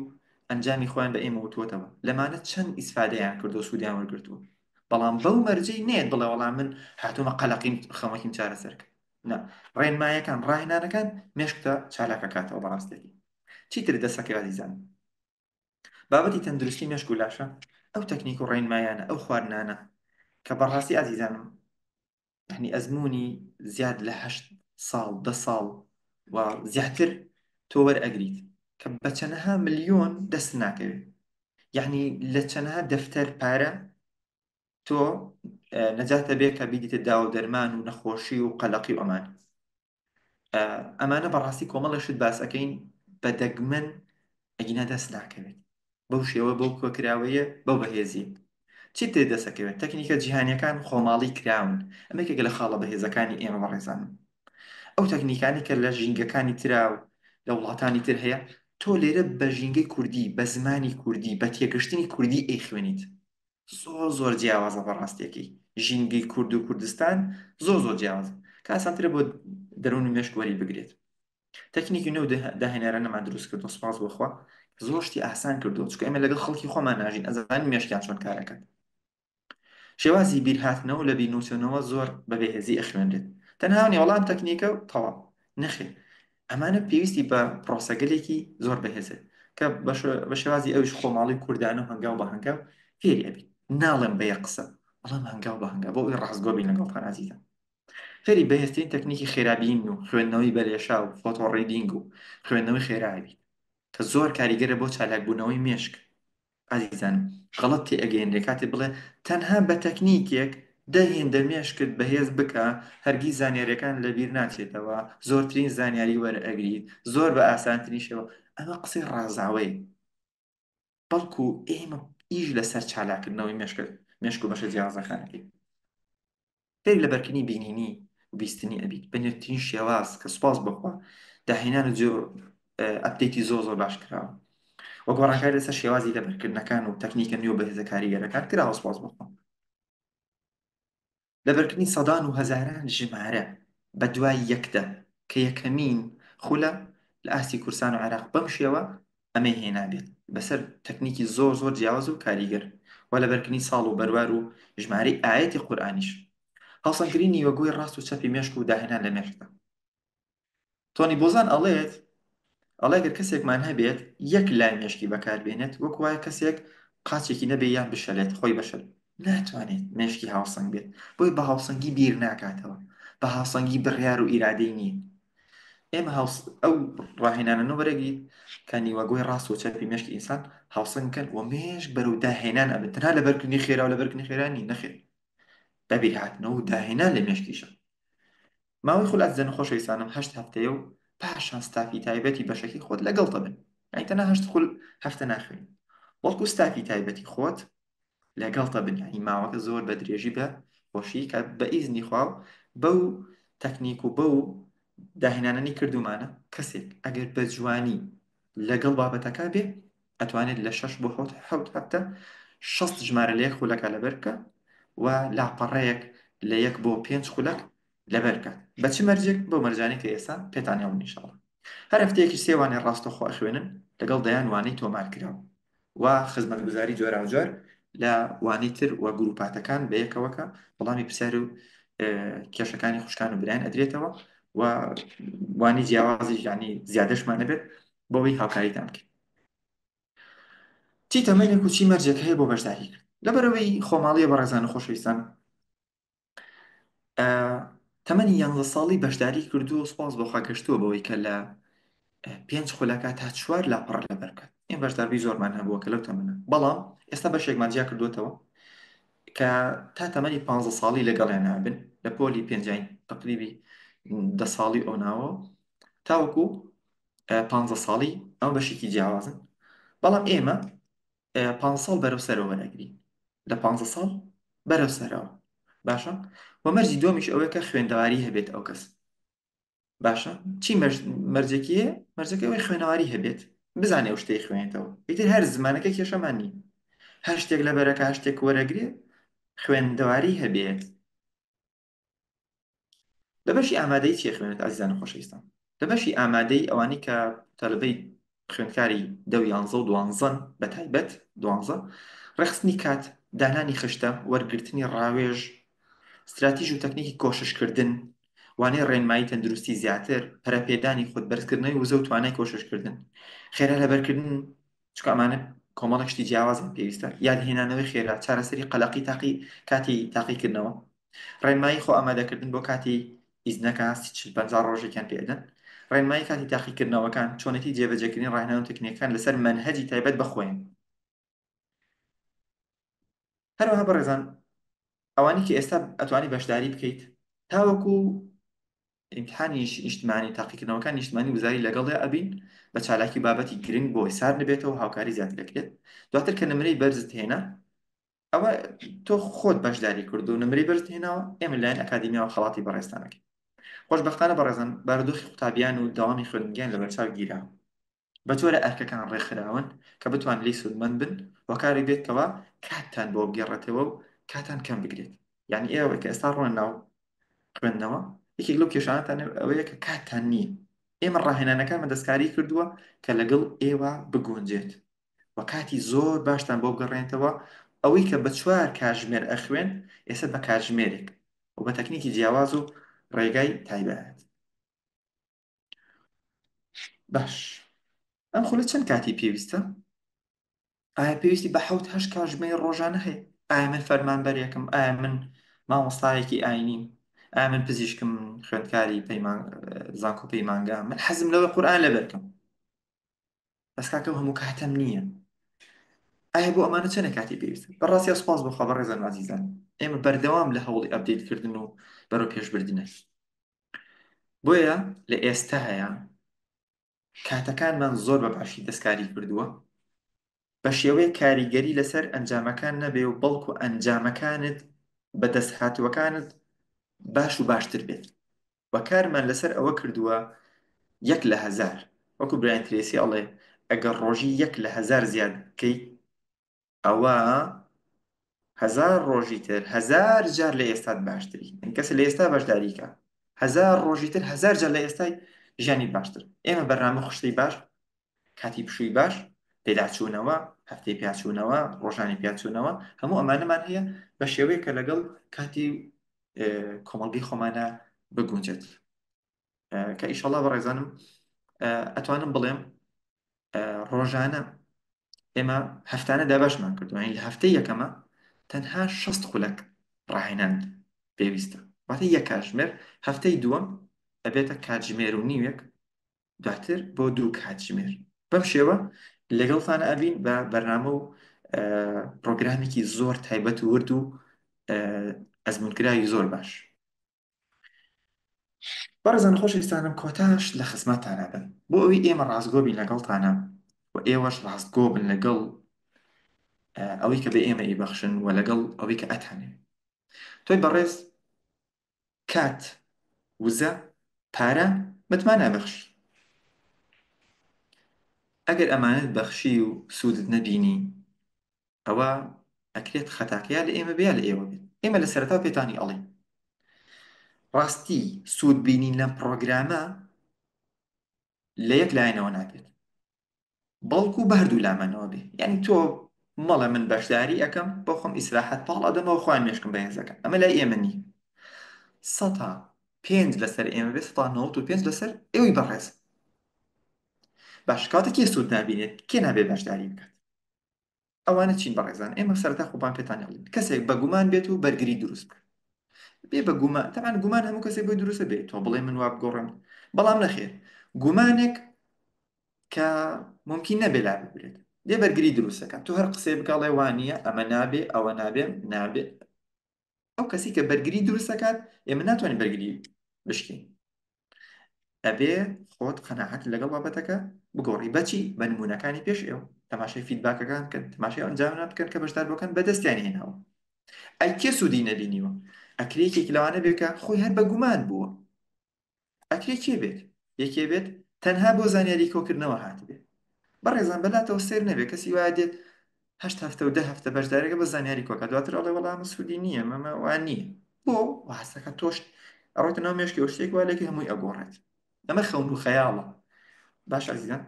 ئەنجامی خۆیان بە ئێمە وتووەتەوە لەمانە چەند ئیسفادەیان کردو سوودیان وەرگرتووە بەڵام بەو مەرجەی نێت بڵێ وەڵام من هاتوومە قەلەقیم خەمەکیم چارەسەر کە نا ڕێنمایەکان ڕاهێنانەکان مێشکتە چالاکەکاتەوە بەڕاستێکی چیتر دەسەکەی ئازیزان بابەتی تەندروستی مێشک و لاشە ئەو تەکنیک و ڕێنمایانە ئەو خواردنانە کە بەڕاستی ئازیزانم یعنی ئەزمموی زیاد لە هەشت ساڵ دە ساڵ و زیاتر تۆ وەرئەگریت کە بە چەنەها ملیۆن دەست ناکەوێت یعنی لە چەنەها دەفتەر پارە تۆ نەجاتە بێ کە بیدیتە داو دەرمان و نەخۆشی و قەلەقی و ئەمان ئەمانە بەڕاستی کۆمەڵە شت باس ئەەکەین بە دەگمەن ئەگینا دەست ناکەوێت بەو شێوە بەو کۆکراوەیە بەو بەهێزی چی تێ دەسەکەوێت تەکنیکە جیهانیەکان خۆماڵی کراون ئەمە یەکێکە لە خاڵە بەهێزەکانی ئێمە بەڕێزان ئەو تەکنیکانی کە لە ژینگەکانی ترا و لە وڵاتانی تر هەیە تۆ لێرە بە ژینگەی کوردی بە زمانی کوردی بە تێگەشتنی کوردی ئەیخوێنیت زۆر زۆر جیاوازە بەڕاستیەکەی ژینگەی کورد و کوردستان زۆر زۆر جیاوازە کە ئاسانترە بۆ دەروون و مێشک وەری بگرێت تەکنیکی نوێ و داهێنەرانەمان دروست کردو سپاس بۆ خوا زۆر شتی ئاسان کردو چونکە ئێمە لەگەڵ خەڵکی خۆمان ناژین ئەزانین مێشکیان چۆن کارەکات شێوازی بیرهاتنەوە لە بیرنووسینەوە زۆر بە بێهێزی ئەخوێنرێت تەنها نیە وەڵام تەکنیکە و تەواو نەخێر ئەمانە پێویستی بە پرۆسەگەلێکی زۆر بەهێزە کە بە شێوازی ئەویش خۆماڵی کوردانە و هەنگاو بە هەنگاو فێری ئەبیت ناڵێم بە یەک قسە بەڵام هەنگاو بە هەنگاو بۆ ئەوەی ڕاستگۆ بین لەگەڵتان ئازیزان فێری بەهێزترین تەکنیکی خێرابین و خوێندنەوەی بەلێشا و photo reading و خوێندنەوەی خێرا ئەبیت کە زۆر کاریگەرە بۆ چالاکبوونەوەی مێشک. ئازیزانم غەڵەت تێئەگەیەنرێ کاتێ بڵێ تەنها بە تەکنیکێک دە هێندە مێشکت بەهێز بکە هەرگیز زانیاریەکان لەبیر ناچێتەوە زۆرترین زانیاری وەرئەگریت زۆر بە ئاسانترین شێوە ئەمە قسەی ڕازاوەیە بەڵکو ئێمە ئیش لەسەر چالاکردنەوەی مێشکت مێشک و بەشە جیاوازەکانەکەی فێری لەبەرکردنی بینینی و بیستنی ئەبیت بە نوێترین شێواز کە سوپاس بۆ خوا داهێنان و جۆ update ی زۆر زۆر باش کراوە و گۆڕانکاری لەسەر شێوازی لەبەرکردنەکان و تەکنیکە نوێ و بەهێزە کاریگەرەکان کراوە سوپاس بۆ خوا. لەبەرکردنی سەدان و هەزاران ژمارە بە دوای یەکدا کە یەکەمین خولە لە ئاستی کوردستان و عێراق بەم شێوە ئەمەی هێنابێت بەسەر تەکنیکی زۆر زۆر جیاواز و کاریگەر و لەبەرکردنی ساڵ و بەروار و ژمارەی ئایەتی قورئانیش. هاوسەنگکردنی نیوەگۆی ڕاست و چەپی مێشک و داهێنان لە مێشکدا. تۆنی بۆزان ئەڵێت، ئەڵێ گەر کەسێکمان هەبێت یەک لای مێشکی بەکاربێنێت وەک وایە کەسێک قاچێکی نەبێ یان بشەلێت خۆی بەشەل ناتوانێت مێشکی هاوسەنگ بێت بۆی بە هاوسەنگی بیر ناکاتەوە بە هاوسەنگی بڕیار و ئیرادەی نییە. ئێمە هاوس ئەو ڕاهێنانە وەرەگریت کە نیوەگۆی ڕاست و چەپی مێشکی ئینسان هاوسەنگ کەن و مێشک بەرەو داهێنان ئەبن تەنها لەبەرکردنی خێرا و لەبەرکردنی خێرا نی نەخێر بەبیرهاتنەوە و داهێنان لە مێشکیشە. ماوەی خول ئازیزان و خۆشەویستانم هەشت هەفتەیە و پاشان ستافی تایبەتی بەشەکەی خۆت لەگەڵ دەبن یانی تەنها هەشت خول هەفتە ناخوێنی بەڵکو ستافی تایبەتی خۆت لەگەڵ دەبن یانی ماوەکە زۆر بە درێژی بە خۆشی کە بە ئیزنی خوا و بەو تەکنیک و بەو داهێنانەی کردومانە کەسێک ئەگەر بە جوانی لەگەڵ بابەتەکە بێ ئەتوانێت لە شەش بۆ حەوت حەوت هەفتە 60 ژمارە لە یەک خولەکە لەبەر بکە و لاپەڕەیەک لە یەک بۆ پێنج خولەک لەبەر بکات بە چ مەرجێک بەو مەرجانەی کە ئێستا پێتان هێڵم ئینشاڵڵا هەر هەفتەیەکیش سێ وانەی ڕاستەوخۆ ئەخوێنن لەگەڵ دەیان وانەی تۆمارکراو و خزمەتگوزاری جۆراوجۆر لە وانەی تر و گروپاتەکان بە یەکەوە کە وەڵامی پرسیار و کێشەکانی خوشکان و برایان ئەدرێتەوە و وانی جیاوازی ژیانی زیادەشمان نەبێت بۆ ئەوەی هاوکاریتان بکەین. چی تەمەنێک و چی مەرجێک هەیە بۆ بەشداری کرد؟ لەبەرئەوەی خۆماڵیە بەڕێزان و خۆشەویستان تەمەنی یانزە ساڵی بەشداری کردووە سوپاس بۆ خوا گەشتووە بەوەی کە لە پێنج خولەکە تا چوار لاپەڕە لەبەر بکات. ئێمە بەشداربووی زۆرمان هەبووە کە لەو تەمەنە، بەڵام ئێستا بەشێکمان جیا کردووەتەوە کە تا تەمەنی 15 ساڵی لەگەڵیان نابن لە پۆلی پێنجین تەقریبی دە ساڵی ئەو ناوە تاوەکو 15 ساڵی ئەو بەشێکی جیاوازن بەڵام ئێمە 15 ساڵ بەرەو سەرەوە وەرەگرین لە 15 ساڵ بەرەو سەرەوە باشە و مەرجی دووەمیش ئەوەیە کە خوێندەواری هەبێت ئەو کەس باشە چی مەرجێکی هەیە مەرجەکە ئەوەی خوێنەواری هەبێت بزانێ ئەو شتەی خوێنێتەوە ئیتر هەر زمانەکە کێشەمان نییە هەر شتێک لەبەرەکە هەر شتێک وەرەگرێ خوێندەواری هەبێت لە بەشی ئامادەی چی خوێنێت ئازیزان و خۆشەویستان؟ لە بەشی ئامادەی ئەوانەی کە تەلەبەی خوێندکاری دە و یانزە و دوانزەن بە تایبەت دوانزە ڕێکخستنی کات دانانی خشتە وەرگرتنی ڕاوێژ ستراتیژ و تەکنیکی کۆششکردن وانەی ڕێنمایی تەندروستی زیاتر پەرەپێدانی خود بەرزکردنەوەی وزە و توانای کۆششکردن خێرا لەبەرکردن چونکە ئەمانە کۆمەڵێک شتی جیاوازن پێویستە یادهێنانەوەی خێرا چارەسەری قەلەقی تاقی کاتی تاقیکردنەوە ڕێنمایی خۆ ئامادەکردن بۆ کاتی ئیزنەکە 40 50 ڕۆژێکیان پێدەن ڕێنمایی کاتی تاقیکردنەوەکان چۆنێتی جێبەجێکردنی ڕاهێنان و تەکنیکەکان لەسەر مەنهەجی تایبەت بە خۆیان هەروەها بەڕێزان ئەوانی کە ئێستا ئەتوانی بەشداری بکەیت تاوەکو ئیمتحانی نیشتمانی تاقیکردنەوەکان نیشتمانی وزاری لەگەڵیا ئەبین بە چالاکی و بابەتی گرنگ بۆی سارد نەبێتەوە هاوکاری زیاتر دەکرێت دواتر کە نمرەی بەرزت هێنا ئەوە تۆ خۆت بەشداری کرد و نمرەی بەرزت هێناوە ئێمە لایەن ئەکادیمیاوە خەڵاتی بەڕێزتان ئەکەین خۆشبەختانە بەڕێزان بارودۆخی قوتابیان و دەوامی خوێندنگەیان لەبەرچاو گیراوە بە جۆرە ئەرکەکان ڕێکخراون کە بتوان لێی سوودمەند بن هۆکارێک بێت کەوا کاتتان بۆ بگێڕێتەوە و کاتان کەم بگرێت یعنی ئێوە کە ئێستا ڕۆن ناو خوێندنەوە یەکێک لەو کێشانەتان ئەوەیە کە کاتتان نییە ئێمە ڕاهێنانەکانمان دەستکاری کردووە کە لەگەڵ ئێوە بگونجێت و کاتی زۆر باشتان بۆ بگەڕێنێتەوە ئەوەی کە بە چوار کاتژمێر ئەخوێن ئێستا بە کاتژمێرێک و بە تەکنیکی جیاواز و ڕێگای تایبەت باش ئەم خولە چەند کاتی پێویستە؟ ئایا پێویستی بە حەوت هەشت کاتژمێر ڕۆژانە هەیە؟ ئایا من فەرمانبەرێکم؟ ئایا من مامۆستایەکی ئاینیم؟ ئایا من پزیشکم خوێندکاری پەیمان زانکۆ پەیمانگا من حەزم لەوە قورئان لەبەرکەم بەس کاکە ئەو هەموو کاتەم نییە. ئایا بۆ ئەمانە چەنە کاتی پێویستە؟ بەڕاستیا سوپاس بۆ خوا بەڕێزان و ئازیزان ئێمە بەردەوام لە هەوڵی update کردن و بەرەو پێشبردنە. بۆیە لە ئێستایا کاتەکانمان زۆر بە باشی دەستکاری کردووە بە شێوەیەک کاریگەری لەسەر ئەنجامەکان نەبێ و بەڵکو ئەنجامەکانت بەدەستهاتووەکانت باش و باشتر بێت و کارمان لەسەر ئەوە کردووە یەک لە هەزار وەکو برایان ترێسی ئەڵێ ئەگەر ڕۆژی یەک لە هەزار زیاد بکەیت ئەوە هەزار ڕۆژی تر هەزار جار لە ئێستات باشتری ئەن کەسە لە ئێستا بەشداریکە هەزار ڕۆژی تر هەزار جار لە ئێستای ژیانی باشتر. ئێمە بەرنامە خشتەی باش، کاتی پشووی باش، پێداچوونەوە، هەفتەی پیاچوونەوە، ڕۆژانی پیاچوونەوە، هەموو ئەمانەمان هەیە بە شێوەیەک کە لەگەڵ کاتی کۆمەڵگەی خۆمانە بگونجێت. کە ئیشەڵا بەڕێزانم ئەتوانم بڵێم ڕۆژانە ئێمە هەفتانە دابەشمان کردووە، یانی لە هەفتەی یەکەمە تەنها 60 خولەک ڕاهێنان پێویستە، واتە یەک کاتژمێر. هەفتەی دووەم ئەبێتە کاتژمێر و نیوێک، دواتر بۆ دوو کاتژمێر. بەم شێوە لەگەڵتان ئەبین بە بەرنامە و پرۆگرامێکی زۆر تایبەت و ورد و ئەزمونکراوی زۆر باش. بەڕێزان خۆشەویستانم کۆتاش لە خزمەتتانا بن بۆ ئەوەی ئێمە ڕاستگۆ بین لەگەڵتانا و ئێوەش ڕاستگۆ بن لەگەڵ ئەوەی کە بە ئێمە ئیبەخشن و لەگەڵ ئەوەی کە ئەتانەوێت. تۆی بەڕێز کات، وزە، پارە، متمانە بەخشی. ئەگەر ئەمانەت بەخشی و سوودت نەبینی ئەوە ئەکرێت خەتاکە یا لە ئێمە بێ یا لە ئێوە بێت. ئێمە لە سەرەتا پێتانی ئەڵێین ڕاستی سوود بینین لەم پڕۆگرامە لە یەک لایەنەوە نابێت، بەڵکو بە هەردوو لامانەوە بێ. یعنی تۆ مەڵێ من بەشداری ئەەکەم بۆ خۆم ئیسراحەت پاڵ ئەدەمەوە خۆیان مێشکم بەهێزەکەن، ئەمە لای ئێمە نییە. 5% لەسەر ئێمە بێ، 95% لەسەر ئێوەی بەڕێز. باش کاتە کێ سوود نابینێت، کێ نابێ بەشداری بکات؟ ئەوانە چین بەڕێزان؟ ئێمە سەرەتا خۆمان پێتان ئەڵێین کەسێک بە گومان بێت و بەرگری دروست بکات. بێ بە گومان، تەبعەن گومان هەموو کەسێک بۆی دروستە بێت، تۆ بڵێ من وا بگۆڕم، بەڵام نەخێر گومانێک کە ممکن نەبێ لا ببرێت، بێ بەرگری دروستەکە. تۆ هەر قسەی بکەڵێ وانە ئەمە نابێ ئەوە نابێ نابێ، ئەو کەسی کە بەرگری دروستەکات ئێمە ناتوانین بەرگری بشکین. ئەبێ خۆت قەناعەت لەگەڵ بابەتەکە بگۆڕی. بەچی؟ بە نمونەکانی پێش ئێوە. تەماشای feedback ەکان بکەن، تەماشای ئەنجامە بکەن کە بەشداربووەکان بەدەستیان هێناوە. ئەی کێ سوودی نەبینیوە؟ ئەکرێ یەکێک لەوانە بێت کە خۆی هەر بە گومان بووە. ئەکرێ کێ بێت؟ یەکێ بێت تەنها بۆ زانیاری کۆکردنەوە هاتبێت. بەڕێزان بەلاتەوە سێر نەبێت کەسی وایە دێت هەشت هەفتە و 10 هەفتە بەشدارەکە بە زانیاری کۆکە، دواتر ئەڵێ وەڵا ئەمە سوودی نییە، ئەمە وا نییە. بۆ واسەکە تۆش ئەڕۆیتە ناو مێشکی و شتێک وا لێکی هەمووی ئەگۆڕێت. ئەمە خەون و خەیاڵە. باش ئازیزان،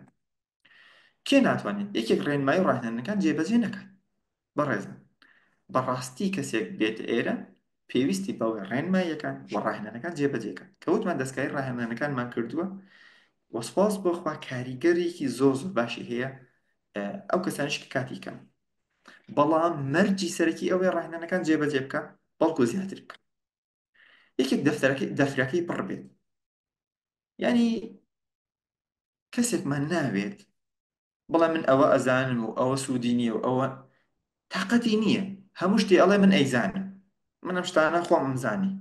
کێ ناتوانێت یەکێک ڕێنمایی و ڕاهێنانەکان جێبەجێ نەکات؟ بەڕێزان بەڕاستی کەسێک بێت ئێرە پێویستی بەوەی ڕێنماییەکان و ڕاهێنانەکان جێبەجێکات. کە وتمان دەستکاری ڕاهێنانەکانمان کردووە و سوپاس بۆ خوا کاریگەرێکی زۆر زۆر باشی هەیە ئەو کەسانیش کە کاتی کەم، بەڵام مەرجی سەرەکی ئەوەیە ڕاهێنانەکان جێبەجێ بکە، بەڵکو زیاتر بکە. یەکێک دەفتەرەکەی پڕ بێت، یعنی کەسێکمان ناوێت بڵێ من ئەوە ئەزانم و ئەوە سوودی نییە و ئەوە تاقەتی نییە، هەموو شتێ ئەڵێ من ئەیزانم، من ئەم شتانە خۆم ئەمزانی،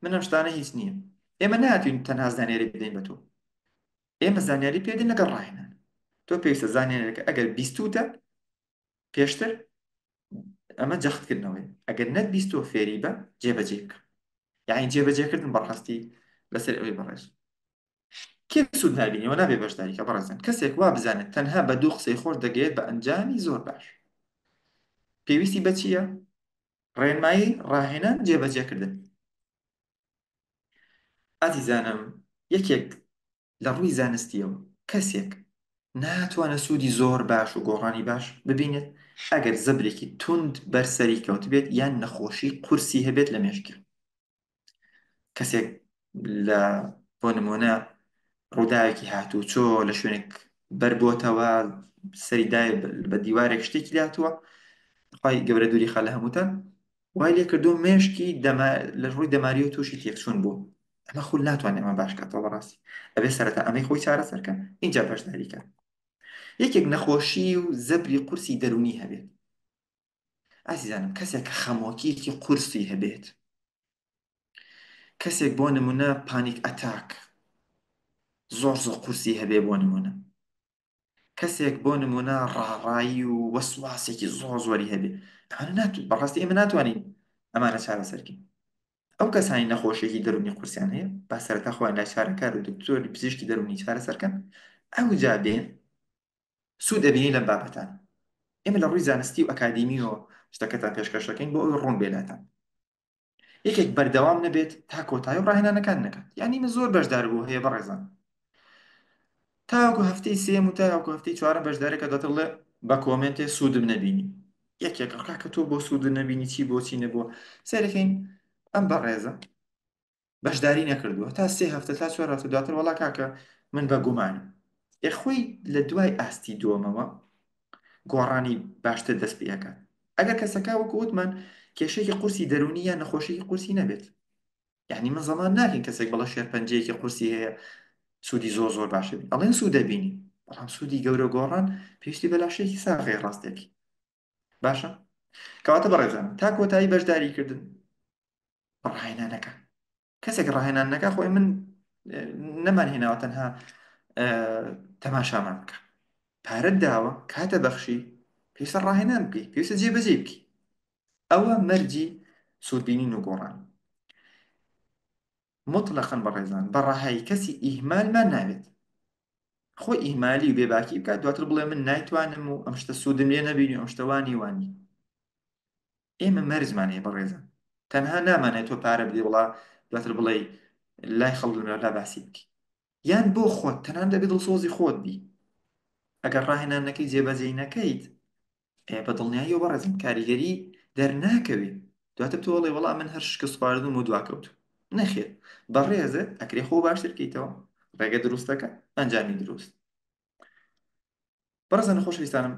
من ئەم شتانە هیچ نییە. ئێمە ناتوانین تەنها زانیاری بدەین بە تۆ، ئێمە زانیاری پێدەین لەگەڵ ڕاهێنان. تۆ پێویستە زانیاریەکە ئەگەر بیستوتە پێشتر، ئەمە جەختکردنەوەی، ئەگەر نەت بیستوە فێری بە جێبەجێ بکە. یعنی جێبەجێکردن بەڕاستی لەسەر ئەوەی بەڕێز کێ سوود نابینیەوە نابێ بەشداری کە. بەڕێزان کەسێک وا بزانێت تەنها بە دوو قسەی خۆش دەگەیت بە ئەنجامی زۆر باش، پێویستی بە چییە؟ ڕێنمایی، ڕاهێنان، جێبەجێکردن. ئازیزانم یەکێک لە ڕووی زانستیەوە کەسێک ناتوانێت سوودی زۆر باش و گۆڕانی باش ببینێت ئەگەر زەبرێکی توند بەر سەری کەوتبێت یان نەخۆشی قورسی هەبێت لە مێشکی. کەسێک لە بۆ نمونە ڕووداوێکی هاتوچۆ لە شوێنێک بەربۆتەوە، سەری دای بە دیوارێک شتێکی لاتووە، خی گەورە دووری خا لە هەمووتان، وای لێ کردو مێشکی لە ڕووی دەماریەوە تووشی تێکچوون بوو. ئەمە خول ناتوانێت ئەمە باش کاتەوە. بەڕاستی ئەبێ سەرەتا ئەمەی خۆی چارەسەرکە ئینجا بەشداریکە. یەکێک نەخۆشی و زەبری قورسی دەرونی هەبێت. ئازیزانم کەسێک کە خەمۆکیەکی قورسی هەبێت، کەسێک بۆ نمونە panic attack زۆر زۆر قورسی هەبێ، بۆ نمونە کەسێک بۆ نمونە ڕاڕایی و وەسواسێکی زۆر زۆری هەبێ، ئەمانە بەڕاستی ئێمە ناتوانین ئەمانە چارەسەرکەین. ئەو کەسانی نەخۆشیێکی دەروونی قورسیان هەیە با سەرەتا خۆیان لای چارەکار و دکتۆری پزیشکی دەروونی چارەسەرکەن، ئەو جا بێن سوود ئەبینی لەم بابەتان. ئێمە لە ڕووی زانستی و ئەکادیمیەوە شتەکەتان پێشکەش دەکەین بۆ ئەوەی ڕوون بێ لاتان. یەکێک بەردەوام نەبێت تا کۆتایی و ڕاهێنانەکان نەکات، یعنی من زۆر بەشدار بوو هەیە بەڕێزان تاوەکو هەفتەی سێم و تاوەکو هەفتەی چوارەم بەشدارێکە دواتر بڵێ بە comment ێ سوودم نەبینی. یەکێک کاکە تۆ بۆ سوود نەبینی چی بۆچی نەبووە؟ سەیرەکەین ئەم بەڕێزە بەشداری نەکردووە تا سێ هەفتە تا چوار هەفتە، دواتر وەڵا کاکە من بە گومانم. ئێ خۆی لە دوای ئاستی دووەمەوە گۆڕانی باشتر دەست پێ ئەکات. ئەگەر کەسەکە وەکو وتمان کێشێکی قورسی دەروونی یان نەخۆشیێکی قورسی نەبێت، یعنی من زەمان ناکەین کەسێک بەڵە شێرپەنجەیەکی قورسی هەیە سوودی زۆر زۆر باشە بین، ئەڵێن سوود دەبینی، بەڵام سوودی گەورە گۆڕان پێویستی بە لاشەیەکی ساغی ڕاستێکی باشە. کەواتە بەڕێزان تا کۆتایی بەشداری کردن ڕاهێنانەکە، کەسێک ڕاهێنان نەکا خۆی من نەمان هێناوە تەنها تەماشامان بکە، پارەت داوە کاتە بەخشی پێویستە ڕاهێنان بکەی، پێویستە جێبەجێ بکەی. ئەوە مەرجی سوودبینین و گۆڕان. مطلقاً بەڕێزان بە ڕەهایی کەسی ئیهمالمان نابێت، خۆی ئیهمالی و بێباکی بکات دواتر بڵێ من نایتوانم و ئەم شتە سوودم لێ نەبینی و ئەم شتە وانی وانی. ئێمە مەرجمان هەیە بەڕێزان، تەنها نامانێت تۆ پارە بدەی وڵا دواتر بڵێ لای خەڵک لا باسی بکەی، یان بۆ خۆت تەنان دەبێت دڵسۆزی خۆت بی. ئەگەر ڕاهێنان نەکەی جێبەجێی نەکەیت بە دڵنیاییەوە بەڕێزم کاریگەری دەرناکەوێ. دواتر تۆ بڵێ وەڵا من هەر شکست خواردم و دواکەوتم. نەخێر بەڕێزت ئەکرێ خۆ باشتر کەیتەوە، ڕێگە دروستەکە ئەنجامی دروست. بەڕێزان خۆشەویستانم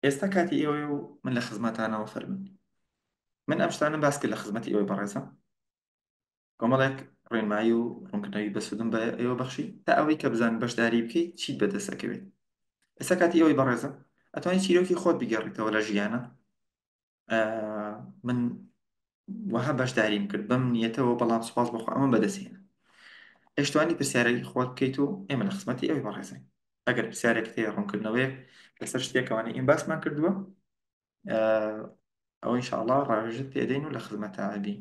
ئێستا کاتی ئێوەیە و من لە خزمەتانەوە فەرمن. من ئەم شتانم باس کرد لە خزمەتی ئێوەی بەڕێزم، کۆمەڵێک ڕێنمایی و ڕوونکردنەوەی بەسوودم بە ئێوە بەخشی تا ئەوەی کە بزان بەشداری بکەیت چیت بەدەست ئەکەوێت. ئێستا کاتی ئێوەی بەڕێزم ئەتوانی چیرۆکی خۆت بگێڕیتەوە لە ژیانە. من وەها بەشداریم کرد بەم نیەتەوە، بەڵام سوپاس بەخوا ئەمە بەدەستهێنا. ئەشتوانی پرسیارێکی خۆت بکەیت و ئێمە لە خزمەتی ئەوی بەڕێزین. ئەگەر پرسیارێکت هەیە ڕوونکردنەوەیەک لەسەر شتێکەوانەی ئێمە باسمان کردووە، ئەوە ئینشاءڵڵا ڕاوێژت پێدەین و لە خزمەتە ئەبین.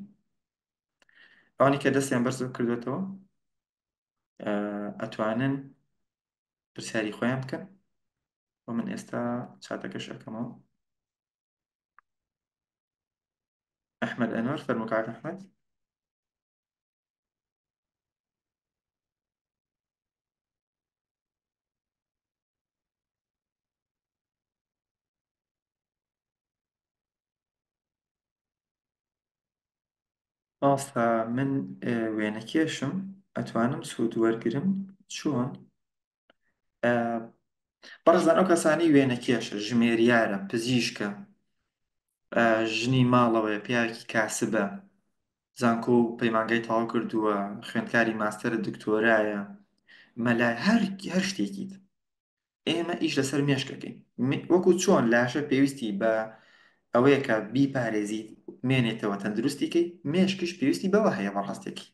ئەوانی کە دەستیان بەرز کردوێتەوە ئەتوانن پرسیاری خۆیان بکەن و من ئێستا چاتەکەش ئەەکەمەوە. ئەحمەد ئەنوەر فەرموو کاک ئەحمەد. مامۆستا من وێنەکێشم ئەتوانم سوود وەرگرم چۆن؟ بەڕێزان ئەو کەسانی وێنەکێشە، ژمێریارە، پزیشکە، ژنی ماڵەوەیە، پیاوێکی کاسبە، زانکۆ و پەیمانگای تەواو کردووە، خوێندکاری ماستەرە، دکتۆرایە، مەلای، هەر شتێکیت. ئێمە ئیش لەسەر مێشکەکەین. وەکو چۆن لاشە پێویستی بە ئەوەیە کە بیپارێزیت مێنێتەوە تەندروستیکەی، مێشکیش پێویستی بەوە هەیە بەڕاستێکی.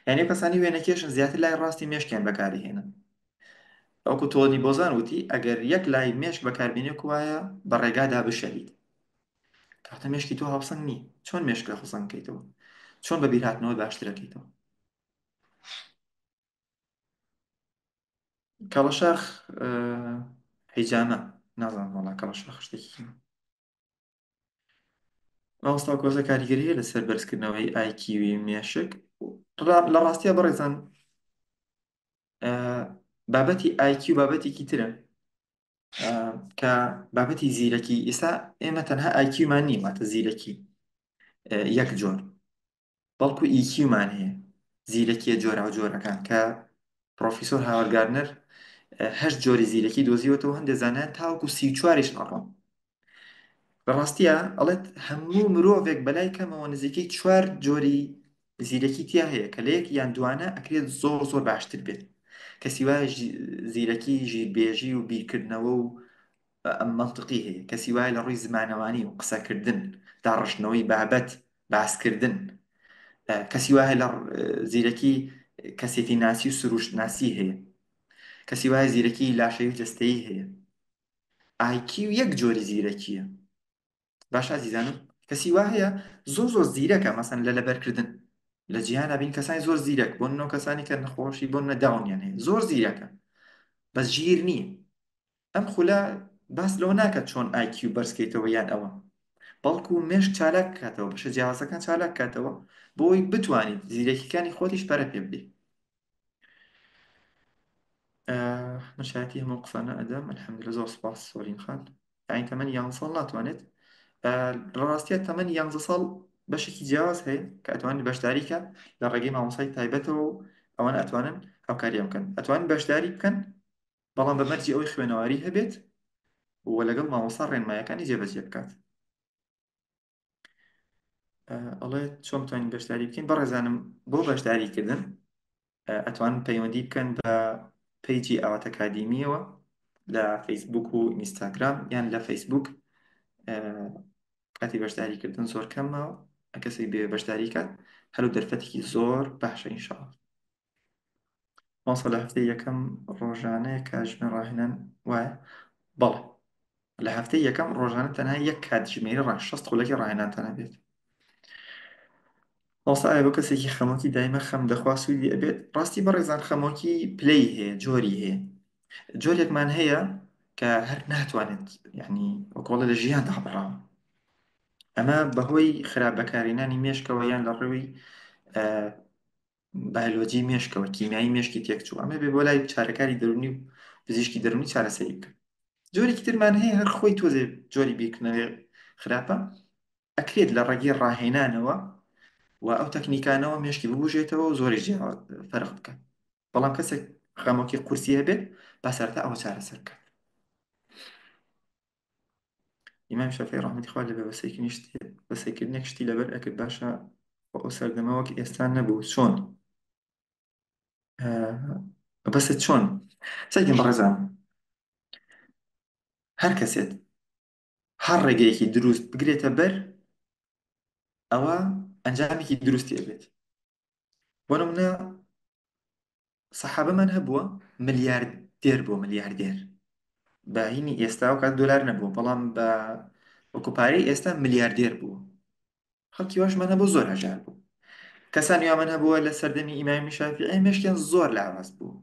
یعنی ئەو کەسانی وێنەکێشن زیاتر لای ڕاستی مێشکیان بەکارهێنن. وەکو تۆنی بۆزان وتی ئەگەر یەک لای مێشک بەکاربێنێ وایە بە ڕێگادا بشەلیت. کاتە مێشکی تۆ هاوسەنگ نییە. چۆن مێشک لە خۆسەنگ بکەیتەوە؟ چۆن بە بیرهاتنەوە باشترەکەیتەوە؟ کەڵەشاخ حیجامە نازانم وەڵا کەڵەشاخ شتێکی مامۆستا کۆزە کاریگەری هەیە لەسەر بەرزکردنەوەی ئایکیوی مێشک؟ لە ڕاستیە بەڕێزان بابەتی ئایکیو بابەتێکی ترە کە بابەتی زیرەکی. ئێستا ئێمە تەنها ئایکیومان نییە، واتە زیرەکی یەک جۆر، بەڵکو ئیکیومان هەیە، زیرەکیە جۆراوجۆرەکان کە پرۆفیسۆر هاوارد گاردنەر 8 جۆری زیرەکی دۆزیوەتەوە، هەندێک زانایان تاوەکو 34یش ئەڕۆن. لە ڕاستیە ئەڵێت هەموو مرۆڤێک بەلای کەمەوە نزیکەی 4 جۆری زیرەکی تیا هەیە کە لە یەک یان دوانە ئەکرێت زۆر زۆر باشتر بێت. کەسی وایە زیرەکی ژیربێژی و بیرکردنەوە و مەنتقی هەیە، کەسی وایە لە ڕووی زمانەوانی و قسەکردن، داڕشتنەوەی بابەت، باسکردن، کەسی وایە لە زیرەکی کەسێتی ناسی و سروشت ناسی هەیە، کەسی وایە زیرەکی لاشەی و جەستەیی هەیە. ئایکیو یەک جۆری زیرەکییە. باشە ئازیزانم، کەسی وا هەیە زۆر زۆر زیرەکە، مەسەن لە لەبەرکردن لە جیهانا بین کەسانی زۆر زیرەک، بۆ نمونە کەسانی کە نەخۆشی بۆ نمونە داونیان هەیە، زۆر زیرەکە بەس ژیر نییە. ئەم خولە باس لەوە ناکات چۆن ئایکیو بەرزکەیتەوە یان ئەوە، بەڵکو مێشک چالاک کاتەوە، بەشە جیاوازەکان چالاک کاتەوە بۆی بتوانیت زیرەکیەکانی خۆتیش پەرە پێ بدەیت. من شایەتی هەموو قسانە ئەدەم الحمدلله. زۆر سپاس سۆرین خان. یعنی تەمەنی 11 ساڵ ناتوانێت. لە ڕاستیە تەمەنی 11 ساڵ بەشێکی جیاواز هەیە کە ئەتوانێت بەشداری کە لە ڕێگەی مامۆستای تایبەتەوە و ئەوانە ئەتوانن هاوکاریان بکەن، ئەتوانن بەشداری بکەن، بەڵام بە مەرجی ئەوەی خوێنەواری هەبێت و لەگەڵ مامۆستا ڕێنمایەکانی جێبەجێ بکات. ئەڵێ چۆن بتوانین بەشداری بکەین؟ بەڕێزانم بۆ بەشداریکردن ئەتوانن پەیوەندی بکەن بە پەیجی ئاوات ئەکادیمیەوە لە فەیسبوک و ئینستاگرام یان لە فەیسبوک. کاتی بەشداریکردن زۆر کەم ماوە، کەسێک بێ بەشداری کات هەلو دەرفەتێکی زۆر باشە ئینشاءڵڵا. مامۆستا لە هەفتەی یەکەم ڕۆژانەیە کاتژمێر ڕاهێنان وایە؟ بەڵێ لە هەفتەی یەکەم ڕۆژانە تەنها یەک کاتژمێری ڕا 60 خولەکی ڕاهێنانتان هەبێت. مامۆستا ئایا بۆ کەسێکی خەمۆکی دایمە خەم دەخوا سوودی ئەبێت؟ ڕاستی بەڕێزان خەمۆکی پلەی هەیە، جۆری هەیە. جۆرێکمان هەیە کە هەر ناتوانێت، یعنی وەکۆڵە لە ژیان دابڕاوە. ئەمە بەهۆی خراپ بەکارهێنانی مێشکەوە یان لە ڕووی بایۆلۆجی مێشکەوە، کیمیایی مێشکی تێکچوو. ئەمە بێ بۆ لای چارەکاری دەرونی و پزیشکی دەرونی چارەسەری بکە. جۆرێکی ترمان هەیە هەر خۆی تۆزێ جۆری بیرکردنەوەی خراپە، ئەکرێت لە ڕێگەی ڕاهێنانەوە و ئەو تەکنیکانەوە مێشکی ببوژێتەوە و زۆری جیاواز فەرق بکات. بەڵام کەسێک خەمۆکی قورسی هەبێت با سەرەتا ئەوە چارەسەر بکات. ئیمام شافعی ڕەحمەتی خوا لێ بێ بەسەیکردنێک شتی لەبەر ئەکرد. باشە خۆ ئەو سەردەمە وەک ئێستا نەبوو، چۆن بەسە چۆن؟ سەیدین بەڕێزان، هەر کەسێت هەر ڕێگەیەکی دروست بگرێتە بەر ئەوە ئەنجامێکی دروستی ئەبێت. بۆ نمونە سەحابەمان هەبووە ملیاردێر بووە، ملیاردێر بە هینی ئێستا و کات دۆلار نەبووە، بەڵام بە وەکو پارەی ئێستا ملیاردێر بووە. خەڵکی واشمان هەبوو زۆر هەژار بوو. کەسانی وامان هەبووە لە سەردەمی ئیمامی شافعی مێشکیان زۆر لاواز بوو.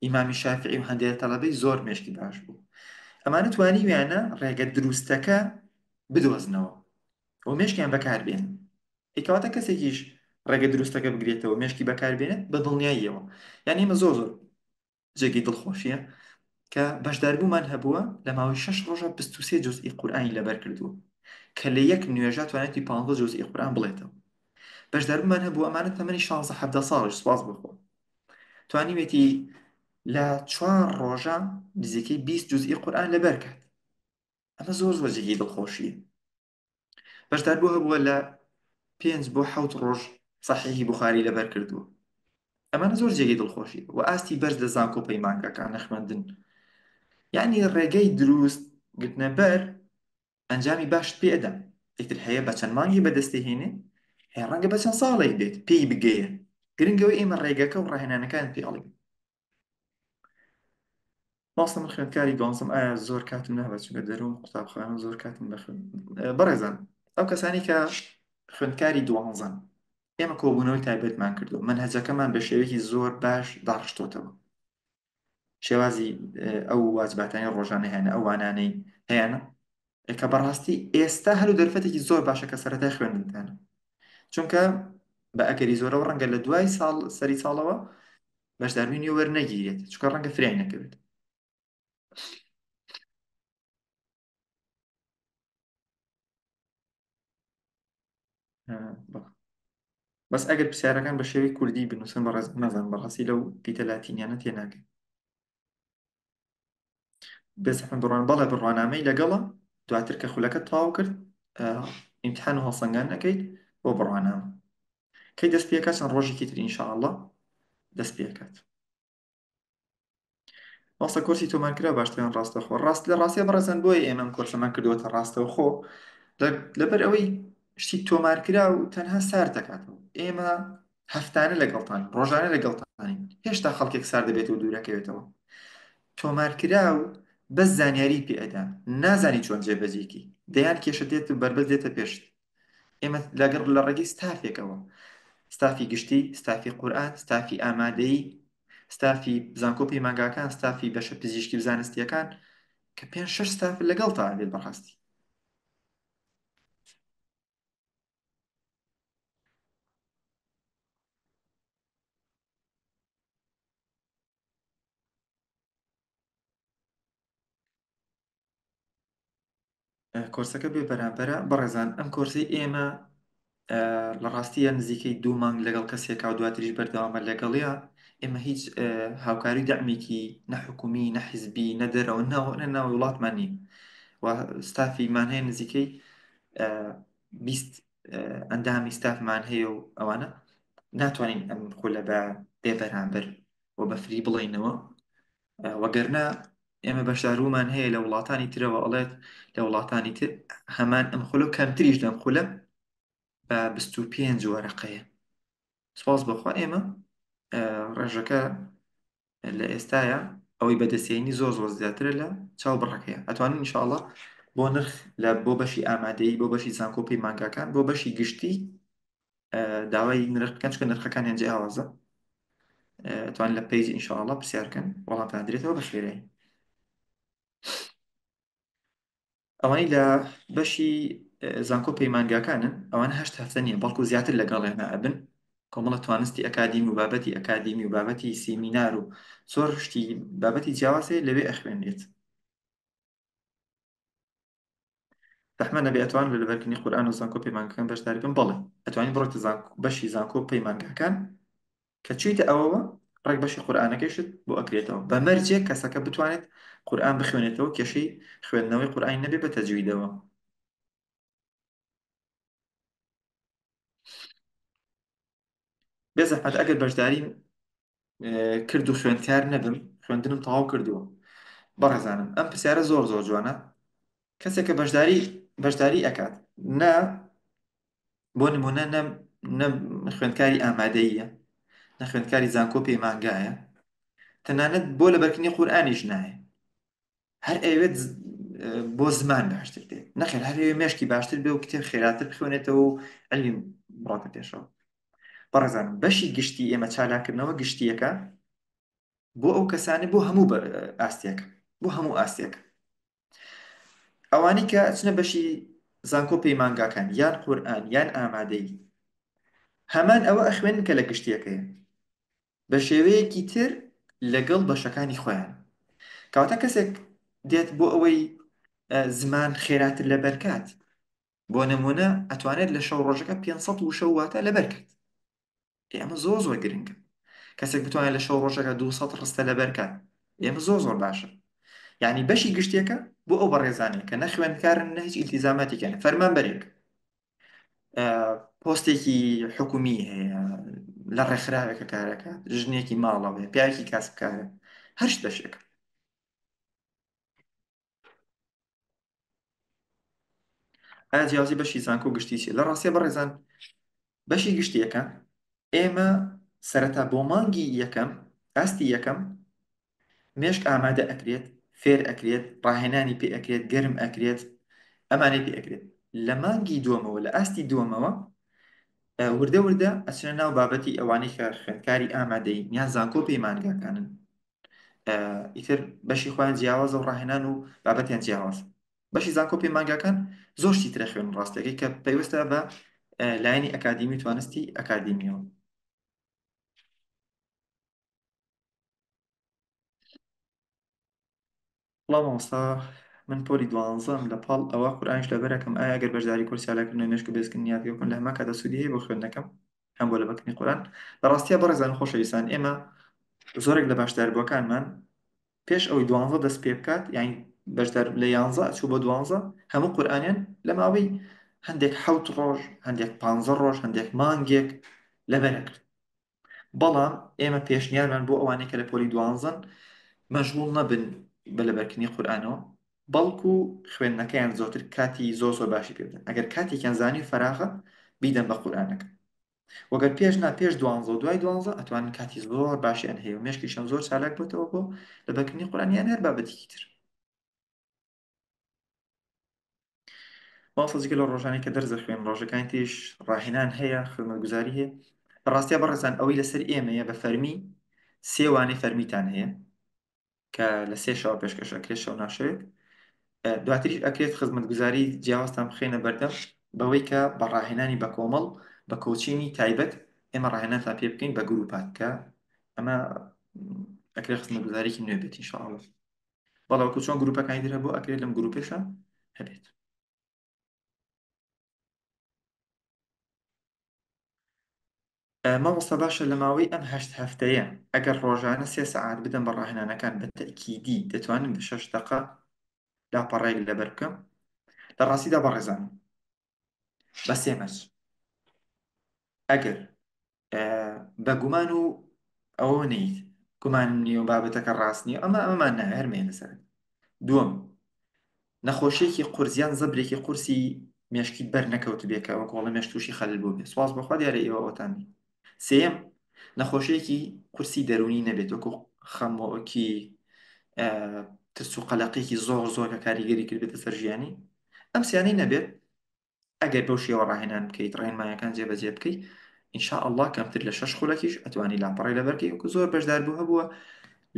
ئیمامی شافعی و هەندێک تەڵەبەی زۆر مێشکی باش بوو. ئەمانە توانیویانە ڕێگە دروستەکە بدۆزنەوە و مێشکیان بەکاربێنن. ئەی کەواتە کەسێکیش ڕێگە دروستەکە بگرێتەوە مێشکی بەکاربێنێت بە دڵنیاییەوە. یعنی ئێمە زۆر زۆر جێگەی دڵخۆشیە کە بەشداربوومان هەبووە لە ماوەی 6 ڕۆژە 23 جزئی قورئانی لەبەر کردووە کە لە یەک نوێژا توانێتی 15 جزئی قورئان بڵێتەوە. بەشداربوومان هەبوو ئەمانە تەمەنی 16 17 ساڵیش سوپاس بۆ خوا توانیوێتی لە چوار ڕۆژە نزیکەی 20 جزئی قورئان لەبەر کات. ئەمە زۆر زۆر جێگەی دڵخۆشیە. بەشداربوو هەبووە لە 5 بۆ 7 ڕۆژ سەحیحی بوخاری لەبەر کردووە. ئەمانە زۆر جێگەی دڵخۆشی و ئاستی بەرز لە زانکۆ پەیمانگاکان نەخوێندن. یعنی ڕێگەی دروست گرتنە بەر ئەنجامی باشت پێ ئەدا. ئیتر هەیە بە چەند مانگی بەدەستی هێنێ، هەیە ڕەنگە بە چەند ساڵێک بێت پێی بگەیە. گرنگەوەی ئێمە ڕێگەکە و ڕاهێنانەکان پێ ئەڵێین. مامۆستا من خوێندکاری دوانزەم، ئایا زۆر کاتم نابێت چونکە دەروم قوتابخانە زۆر کاتم بە خوێند. بەڕێزان ئەو کەسانی کە خوێندکاری دوانزەن، ئێمە کۆبوونەوەی تایبەتمان کردو مەنهەجەکەمان بە شێوەیەکی زۆر باش داڕشتۆتەوە. شێوازی ئەو واجباتانی ڕۆژانە هەیەە، ئەو وانانەی هەیەە کە بەڕاستی ئێستا هەلو دەرفەتێکی زۆر باشە کە سەرەتای خوێندنتانە، چونکە بە ئەگەری زۆرەوە ڕەنگە لە دوای ساڵ سەری ساڵەوە بەشداربوونی وەرنەگیرێت، چونکە ڕەنگە فریای نەکەوێت. بەس ئەگەر پرسیارەکان بە شێوەی کوردی بنووسن بەڕێز نازانم بەڕاستی لەو پیتە لاتینیانە تێناگەم. بێزەحمەت بڕوان بەڵێ بڕوانامەی لەگەڵە. دواتر کە خولەکە تەواو کرد ئیمتحان و هەڵسەنگان ئەەکەیت بۆ بڕوانامە. کەی دەست پێکات؟ چەند ڕۆژێکی تر ئینشاءاللە دەست پێکات. مامۆستا کۆرسی تۆمارکراو باشترە یان ڕاستەوخۆ؟ ڕاست لە ڕاستیا بەڕێزان بۆیە ئێمە ئەم کۆرسەمان کردووەتە ڕاستەوخۆ لەبەر ئەوەی شتی تۆمارکراو تەنها سارد دەکاتەوە. ئێمە هەفتانە لەگەڵتان، ڕۆژانە لەگەڵتانین، هێشتا خەڵکێک سارد دەبێتەوە دوورەکەوێتەوە. تۆمارکراو بەس زانیاری پێ ئەدا، نازانی چۆن جێبەجێکی، دەیان کێشە دێت و بەربەست دێتە پێشت. ئێمە لەگەڵ لە ڕێگەی ستافێکەوە، ستافی گشتی، ستافی قورئان، ستافی ئامادەیی، ستافی زانکۆ پەیمانگاکان، ستافی بەشە پزیشکی و زانستیەکان، کە پێنج شەش ستاف لەگەڵتا ئەبێت بەڕاستی. کۆرسەکە بێ بەرامبەرە بەڕێزان ئەم کۆرسەی ئێمە لە ڕاستیە نزیکەی دوو مانگ لەگەڵ کەسێکا و دواتریش بەردەوامە لەگەڵیا. ئێمە هیچ هاوکاری دەعمێکی نە حکومی نە حیزبی نە دەرەوە نە ناو وڵاتمان نییە و ستافیمان هەیە نزیکەی 20 ئەندامی ستافمان هەیە و ئەوانە ناتوانین ئەم خولە بە بێ بەرامبەر و بە free بڵێینەوە. وەگەرنا ئێمە بەشداربوومان هەیە لە وڵاتانی ترەوە ئەڵێت لە وڵاتانی تر هەمان ئەم خولە و کەمتریش لەم خولە بە 25 وەرەقەیە. سپاس بەخوا ئێمە ڕێژەکە لە ئێستاە ئەوەی بەدەستێنی زۆر زۆر زیاترە لە چاو بڕەکەیە. ئەتوانین ئینشاءڵڵا بۆ نرخ لە بۆ بەشی ئامادەیی، بۆ بەشی زانکۆ پەیمانگاکان، بۆ بەشی گشتی داوای نرخ بکەن، چونکە نرخەکانیان جیاوازە. توان لە page ئینشاءڵڵا پرسیار بکەن، وەڵامتان درێتەوە بە خێرایی. ئەوانەی لە بەشی زانکۆ پەیمانگاکانن ئەوانە هەشت هەفتە نییە بەڵکو زیاتر لەگەڵیانە ئەبن، کۆمەڵە توانستی ئەکادیمی و بابەتی ئەکادیمی و بابەتی سیمینار و زۆر شتی بابەتی جیاواز هەیە لەوێ ئەخوێنرێت. زەحمەت نەبێ ئەتوانم لە لەبەرکردنی قورئان و زانکۆ پەیمانگاکان بەشداری بکەم؟ بەڵێ ئەتوانی بڕۆیتە بەشی زانکۆ پەیمانگاکان، کە چوویتە ئەوەوە ڕێک بەشی قورئانەکەیشت بۆ ئەکرێتەوە، بە مەرجێک کەسەکە بتوانێت قورئان بخوێنێتەوە، کێشەی خوێندنەوەی قورئانی نەبێ بە تەجویدەوە. بێ زەحمەت ئەگەر بەشداری کرد و خوێندکار نەبم، خوێندنم تەواو کردووە. بەڕێزانم ئەم پرسیارە زۆر زۆر جوانە. کەسێک کە بەشداری ئەکات، نە بۆ نمونە نە خوێندکاری ئامادەییە، نە خوێندکاری زانکۆ پەیمانگایە، تەنانەت بۆ لەبەرکردنی قورئانیش نایە، هەر ئەوێت بۆ زمان باشتر بێت، نەخێر هەر ئەوێ مێشکی باشتر بێ و کتێب خێراتر بخوێنێتەوە و عیلمی بڕاتە پێشەوە. بەڕێزان بەشی گشتی ئێمە چالاکردنەوە گشتیەکە بۆ ئەو کەسانە، بۆ هەموو ئاستێک، بۆ هەموو ئاستێک. ئەوانەی کە ئەچنە بەشی زانکۆ پەیمانگاکان یان قورئان یان ئامادەیی، هەمان ئەوە ئەخوێنن کە لە گشتیەکەیە بە شێوەیەکی تر لەگەڵ بەشەکانی خۆیان. کەواتە کەسێک دێت بۆ ئەوەی زمان خێراتر لەبەرکات، بۆ نمونە ئەتوانێت لە شەو ڕۆژەکە 500 وشە و واتە لەبەرکات. ئێمە زۆر زۆر گرنگە کەسێک بتوانێت لە شەو ڕۆژەکە 200 ڕستە لەبەرکات، ئێمە زۆر زۆر باشە. یعنی بەشی گشتیەکە بۆ ئەو بەڕێزانەیە کە نەخوێندکارن نە هیچ ئیلتیزاماتێکیان، فەرمانبەرێک پۆستێکی حکومی هەیە، لە ڕێکخراوێکە کارەکە، ژنێکی ماڵەوەیە، پیاوێکی کاسبکارە، هەر شت بەشێکە. ئایا جیاوازی بەشی زانکۆ گشتی چیە؟ لە ڕاستیە بەڕێزان بەشی گشتیەکە ئێمە سەرەتا بۆ مانگی یەکەم ئاستی یەکەم مێشک ئامادە ئەکرێت، فێر ئەکرێت، ڕاهێنانی پێ ئەکرێت، گەرم ئەکرێت، ئەمانەی پێ ئەکرێت. لە مانگی دووەمەوە لە ئاستی دووەمەوە وردە وردە ئەچنە ناو بابەتی ئەوانەی کە خوێندکاری ئامادەیین یان زانکۆ پەیمانگاکانن، ئیتر بەشی خۆیان جیاوازە و ڕاهێنان و بابەتیان جیاواز. بەشی زانکۆ پەیمانگاکان زۆر شتی ترە خوێن ڕاستەکەی کە پەیوەستە بە لایەنی ئەکادیمی توانستی ئەکادیمیەوە. وڵا مامۆستا من پۆلی دوانزەم، لە پاڵ ئەوە قورئانیش لەبەرەکەم، ئایا ئەگەر بەشداری کۆرسی چالاککردنەوەی مێشک و بێزکردنی یادگە بکەم لە هەمان کاتدا سوودی هەیە بۆ خوێندنەکەم هەم بۆ لەبەرکردنی قورئان؟ لە ڕاستیا بەڕێزان و خۆشەویستان ئێمە زۆرێک لە بەشداربووەکانمان پێش ئەوەی دوانزە دەست پێ بکات، یعنی بەشدار لە یانزە چوو بۆ دوانزە، هەموو قورئانیان لە ماوەی هەندێک حەوت ڕۆژ، هەندێک پانزە ڕۆژ، هەندێک مانگێک لەبەرە کرد. بەڵام ئێمە پێشنیارمان بۆ ئەوانەی کە لە پۆلی دوانزەن مەشغوڵ نەبن بە لەبەرکردنی قورئانەوە، بەڵکو خوێندنەکەیان زۆرتر کاتی زۆر زۆر باشی پێ بدەن. ئەگەر کاتێکیان زانی فەراغە بیدەن بە قورئانەکە. وەگەر پێش نا پێش دوانزە و دوای دوانزە ئەتوانن کاتی زۆر باشیان هەیە و مێشکیشیان زۆر چالاک بۆتەوە بۆ لەبەرکردنی قورئان یان هەر بابەتێکی تر. مامۆستا جگە لە ڕۆژانەی کە دەرس دەخوێن ڕۆژەکانی تریش ڕاهێنان هەیە خزمەتگوزاری هەیە لە ڕاستیا بەڕێزان ئەوەی لەسەر ئێمەیە بە فەرمی سێ وانەی فەرمیتان هەیە کە لە سێ شەوە پێشکەش ئەکرێت شەو ناشەوێت دواتریش ئەکرێت خزمەتگوزاری جیاوازتان بخەینە بەردەم بەوەی کە بە ڕاهێنانی بە کۆمەڵ بە کۆچینی تایبەت ئێمە ڕاهێنانتان پێ بکەین بە گروپات کە ئەمە ئەکرێت خزمەتگوزارێکی نوێ بێت ئینشاءاللە. بەڵێ وەکو چۆن گروپەکانی تر هەبوو ئەکرێت لەم گروپێشە هەبێت. مامۆستا باشە لە ماوەی ئەم هەشت هەفتەیە ئەگەر ڕۆژانە سێ سەعات بدەم بە ڕاهێنانەکان بە تەئکیدی دەتوانم بە شەش دەقە لاپەڕەیەک لەبەر بکەم؟ لە ڕاستیدا بەڕێزان بە سێ مەرج ئەگەر بە گومان و ئەوە نیت گومانم نییە و بابەتەکە ڕاست نییە ئەمە ئەمەمان ناوێ هەر مێنە سەر دووەم نەخۆشیەکی قورس یان زەبرێکی قورسی مێشکیت بەر نەکەوتبێ کە وەک وەڵێ مێشک تووشی خەلل بووبێ سواز بەخوا دیارە ئێوە ئەوەتان نییە سێیەم نەخۆشیەکی قورسی دەروونی نەبێت وەکو خەمۆکی ترس و قەلەقێکی زۆر زۆر کە کاریگەری کردبێتە سەر ژیانی ئەم سیانەی نەبێت ئەگەر بەو شێوە ڕاهێنان بکەیت ڕێنمایەکان جێبەجێ بکەیت ان شاء الله کەمتر لە شەش خولەکیش ئەتوانی لاپەڕەی لەبەرکەی وەکو زۆر بەشداربوو هەبووە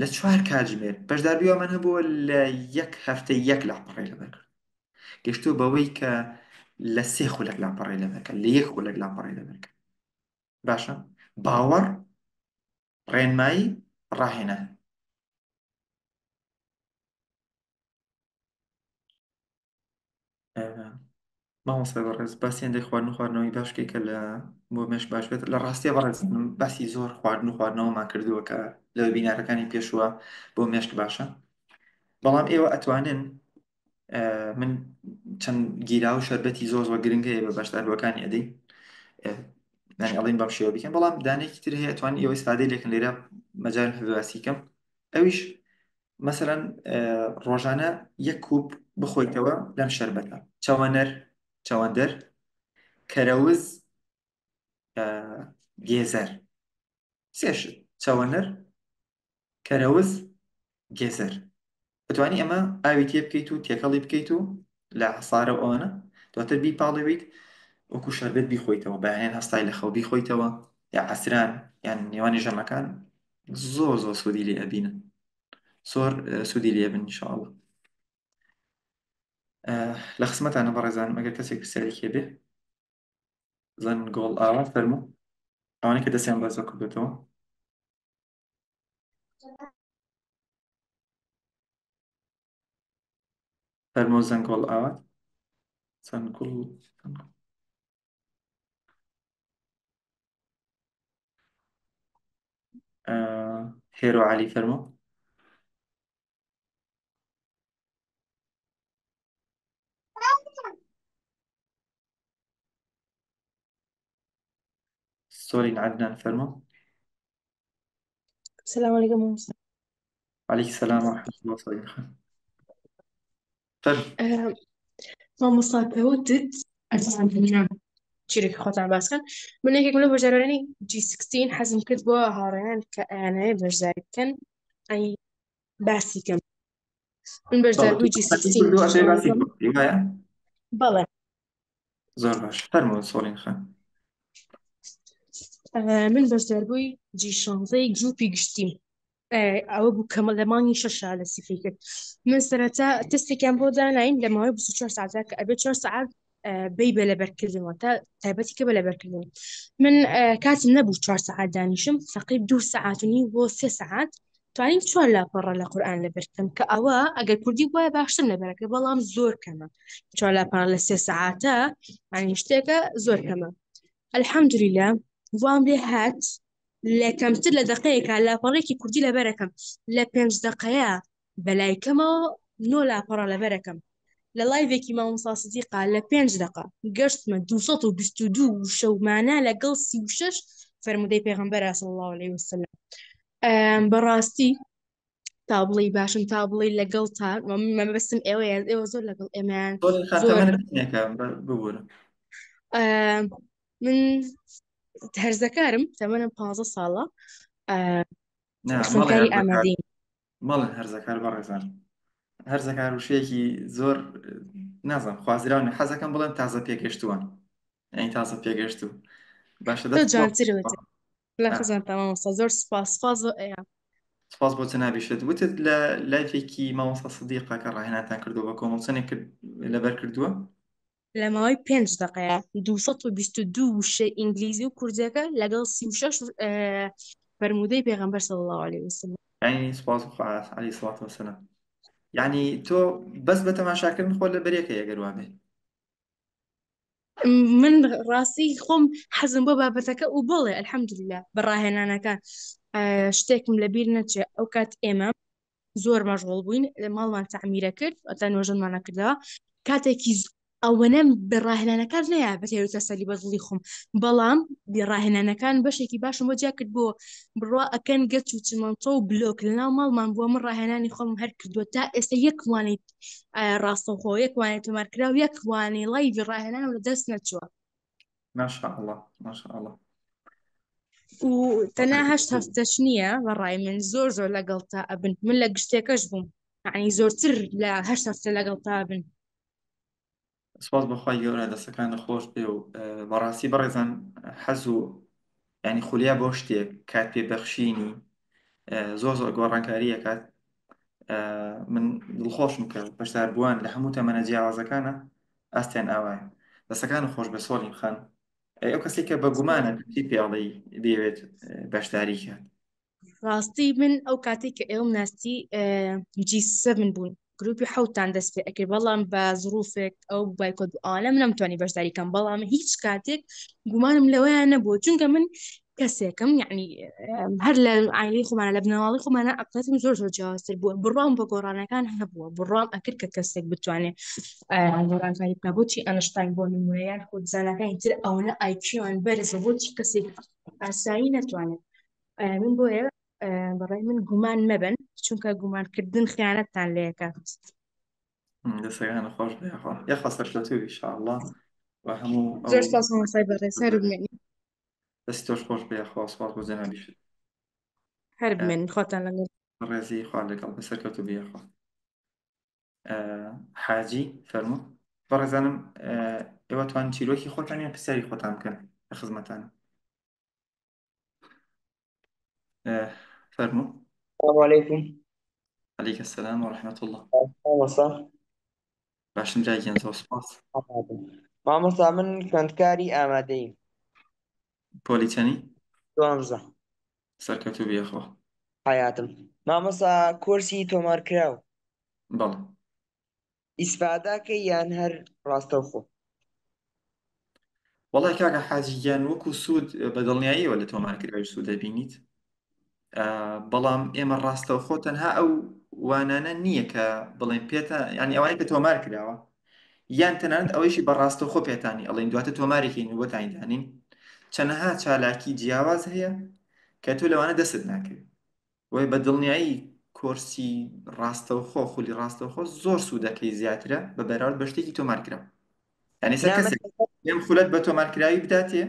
لە چوار کاتژمێر بەشداربوومان هەبووە لە یەک هەفتە یەک لاپەڕەی لەبەر کرد گەشتووە بەوەی کە لە سێ خولەک لاپەڕەی لەبەرکە لە یەک خولەک لاپەڕەی لەبەرکە باشە باوەڕ ڕێنمایی ڕاهێنان مامۆستای بەڕێز باسی هەندێک خواردن و خواردنەوەی باش بکەی کە لە بۆ مێشک باش بێت لە ڕاستیە بەڕێز من باسی زۆر خواردن و خواردنەوەمان کردووە کە لە وێبینارەکانی پێشووە بۆ مێشک باشە بەڵام ئێوە ئەتوانن من چەند گیرا و شەربەتی زۆر زۆر گرنگ هەیە بە بەشداربووەکانی ئەدەین یانی ئەڵین بەم شێوە بیکەن بەڵام دانێکی تر هەیە توان ئێوە ئیسفادەی لێکن لێرە مەجال هەبێ باسی کەم ئەویش مەسەلەن ڕۆژانە یەک کوپ بخۆیتەوە لەم شەربەتە چەوەنەر چەوەندەر کەرەوز گێزەر سێشت چەوەنەر کەرەوز گێزەر بتوانی ئەمە ئاوی تێ بکەیت و تێکەڵی بکەیت و لە عسارە و ئەوانە دواتر بیپاڵێویت وەکو شەربەت بیخۆیتەوە بەیانیان هەستای لە خەو بیخۆیتەوە یا عەسران یان نێوانی ژەمەکان زۆر زۆر سوودی لێ ئەبینن زۆر سوودی لێ بن ئینشاءاللە لە خزمەتانە بەڕێزانم ئەگەر کەسێک پرسیارێکی هەبێ زەنگۆڵ ئاوا فەرموو ئەوانەی کە دەستیان بەرزەوە کردوێتەوە فەرموو زەنگۆڵ ئاوات زەنگوڵ هێرۆ عەلی فەرموو. سۆرین عەدنان فەرموو. السلام علیکم مامۆستا. علیک سلام و رحمة الله سۆرین خان فەرموو. مامۆستا کە وتت ئەتوانن چیرۆکی خۆتان باس کەن من یەکێکم لەو بەشدارانەی جی 16 حەزم کرد بۆ هاوڕێیان کە ئەیانەوێ بەشداری بکەن ئەی باسی کەم من بەڵێ بەشداربووی جی قسەکەی 16 کردووە جی ئەتەوێ باسی 16 بکەی وایە؟ بەڵێ زۆر باش فەرموو سۆرین خان. من بەشداربووی جی 16 گروپی گشتیم ئەوە بوو کە لە مانگی شەشا لە سیفی کرد من سەرەتا تستێکیان بۆ داناین لە ماوەی 24 ساعتدا کە ئەبێ 4 ساعت بی بە لەبەرکردنەوە تا تایبەتی کە بە لەبەرکردن من کاتم نەبوو 4 ساعت دانیشم تقریب دوو ساعت و نیو بۆ سێ ساعت توانیم چوار لاپەڕە لە قورئان لەبەر بکەم کە ئەوە ئەگەر کوردی بوایە باشترم لەبەرەکە بەڵام زۆر کەمە چوار لاپەڕە لە سێ سەعاتە یعنی شتێکە زۆر کەمە الحمدلله وام لێ هات لە کەمتر لە دقەیەکە لاپەڕێکی کوردی لەبەرەکەم لە پێنج دقەیە بەلای کەمەوە نۆ لاپەڕە لەبەرەکەم لە لایڤێکی مامۆستا سدیقا لە پێنج دقە گەشتمە 222 وشە و مانا لەگەڵ 36 فەرموودەی پێغەمبەر صلی الله علیه وسلم بەڕاستی تا بڵێی باشن تا بڵێی لەگەڵ تا مەبەستم ئێوەیە ئێوە زۆر لەگەڵ ئێمەیان سۆلین خان زۆر تەمەنت چەندێکە؟ ببورە. آه، من هەرزەکارم تەمەنم 15 ساڵە. آه، نا مەڵێ خوێندکاری هەرزەکار ئامادەییم. مەڵێن هەرزەکار بەڕێزان. هەرزەکار وشەیەکی زۆر نازانم خوازراو نیە، حەزەکەم بڵێم تازە پێگەشتووان، یعنی تازە پێگەشتوو. باشە تۆ دەست خۆش. جوانتر وتت لە آه. خزمەتە مامۆستا زۆر سپاس سپاس بۆ ئێوە. سپاس بۆ جەنابیشت. وتت لە لایفێکی مامۆستا سدیقە کە ڕاهێنانتان کردووە بە کۆمەڵ چەندێک کرد لەبەر کردووە؟ لە ماوەی 5 دقەیە 222 وشەی ئینگلیزی و کوردیەکە لەگەڵ 36 فەرموودەی پێغەمبەر صلی الله علیه وسلم. یعنی سپاس بۆ خوا علیه الصلاة والسلام. یعنی تۆ بەس بە تەماشاکردن خۆ لە بەرێکە ئەگەر وابێ. من ڕاستی خۆم حەزم بۆ بابەتەکە و بڵێ الحەمدللە بە ڕاهێنانەکان شتێکم لەبیر نەچێ. ئەو کات ئێمە زۆر مەشغوڵ بووین، ماڵمان تەعمیرە کرد، ئەتا نۆژەنمانە کردەوە. کاتێکی ئەوەنەم بە ڕاهێنانەکان نەیە بە تێر و تەسەلی بە دڵی خۆم، بەڵام ڕاهێنانەکان بەشێکی باشم بۆ جیا کرد بۆ بڕوا ئەکەن گەچ و چمەنتۆ و بلۆک لەناو ماڵمان بووە. من ڕاهێنانی خۆم هەر کردووە تا ئێستا یەک وانەی ڕاستەوخۆ، یەک وانەی تۆمارکراو، یەک وانەی live ی ڕاهێنانم لە دەست نەچووە. ماشاءاللە، ماشاءاللە. و تەنها 8 هەفتەش نییە بە ڕای من زۆر زۆر لەگەڵ تا ئەبن. من لە گشتێکەش بووم، یعنی زۆرتر لە 8 هەفتە لەگەڵ تا بن. سپاس بۆ خوای گەورە، دەستەکانت خۆش بێ و بەڕاستی بەڕێزان حەز و یعنی خولیا بۆ شتێک کات پێ بەخشینی زۆر زۆر گۆڕانکاری ئەکات. من دڵخۆشم کە بەشداربووان لە هەموو تەمەنە جیاوازەکانە ئاستیان ئاوایە. دەستەکانت خۆش بێ سۆلین خان. ئەی ئەو کەسێک کە بە گومانە چی پێڵی بێوێت بەشداری کات؟ ڕاستی من ئەو کاتێک کە ئێوەم ناسی G 7 بوون، گروپی حوتان دەست پێ ئەکرد، بەڵام بە زروفێک ئەو بایکۆت بوو ئەوانە من نەمتوانی بەشداری کەم. بەڵام هیچ کاتێک گومانم لەوەیان نەبوو، چونکە من کەسێکم یعنی هەر لە عایلەی خۆمانە لە بنەماڵەی خۆمانە عەقڵیەتم زۆر زۆر جیاوازتر بووە. بڕوام بە گۆڕانەکان هەبووە، بڕوام ئەکرد کە کەسێک بتوانێت گۆڕانکاری بکات. بۆچی ئەنشتاین بۆ نمونە یان خودزانەکانی تر ئەوەنە IQ یان بەرزە، بۆچی کەسێک ئاسایی نەتوانێت؟ من بۆیە بەڕای من گومان مەبن، چونکە گومانکردن خیانەتتان لێکات. دەستەکانت خۆش بێ یاخوا، یاخوا سەرکەوتوو بی ئینشاءاللە و هەموو ئەو زۆر سپاس مامۆستای بەڕێز، هەر بمێنی. دەستی تۆش خۆش بێ یاخوا، سپاس بۆ جەنابیشت. هەر بمێنن، خۆتان لەگەڵ. ڕێزی خوا لەگەڵ بێ، سەرکەوتوو بی یاخوا. حاجی فەرموو. بەڕێزانم ئێوە توان چیرۆکی خۆتان یان پرسیاری خۆتان بکەن لە خزمەتانە. فەرموو. السلام علیکم. علیک السلام و رحمة الله. مامۆستا. باشم برای گیان، زۆر سپاس. مامۆستا من خوێندکاری ئامادەییم. پۆلی چەنی؟ دوانزە. سەرکەوتوو بی یاخوا. حیاتم مامۆستا کۆرسی تۆمارکراو. بەڵێ. ئیسفاداکەی یان هەر ڕاستەوخۆ؟ وەڵای کاکە حاجی گیان وەکو سوود بە دڵنیاییەوە لە تۆمارکراوی سوود دەبینیت، بەڵام ئێمە ڕاستەوخۆ تەنها ئەو وانانە نییە کە بڵێن پێتە، یعنی ئەوانەی کە تۆمار کراوە یان تەنانەت ئەوەیشی بە ڕاستەوخۆ پێتانی ئەڵێن دواتر تۆمارێکین و بۆتانی دانین، چەنەها چالاکی جیاواز هەیە کە تۆ لەوانە دەستت ناکەوێت. وەی بە دڵنیایی کۆرسی ڕاستەوخۆ خولی ڕاستەوخۆ زۆر سوودەکەی زیاترە بە بەراورد بە شتێکی تۆمارکراو. یعنی سەر نا، من کەسێک پێم خولەت بە تۆمارکراوی بداتێ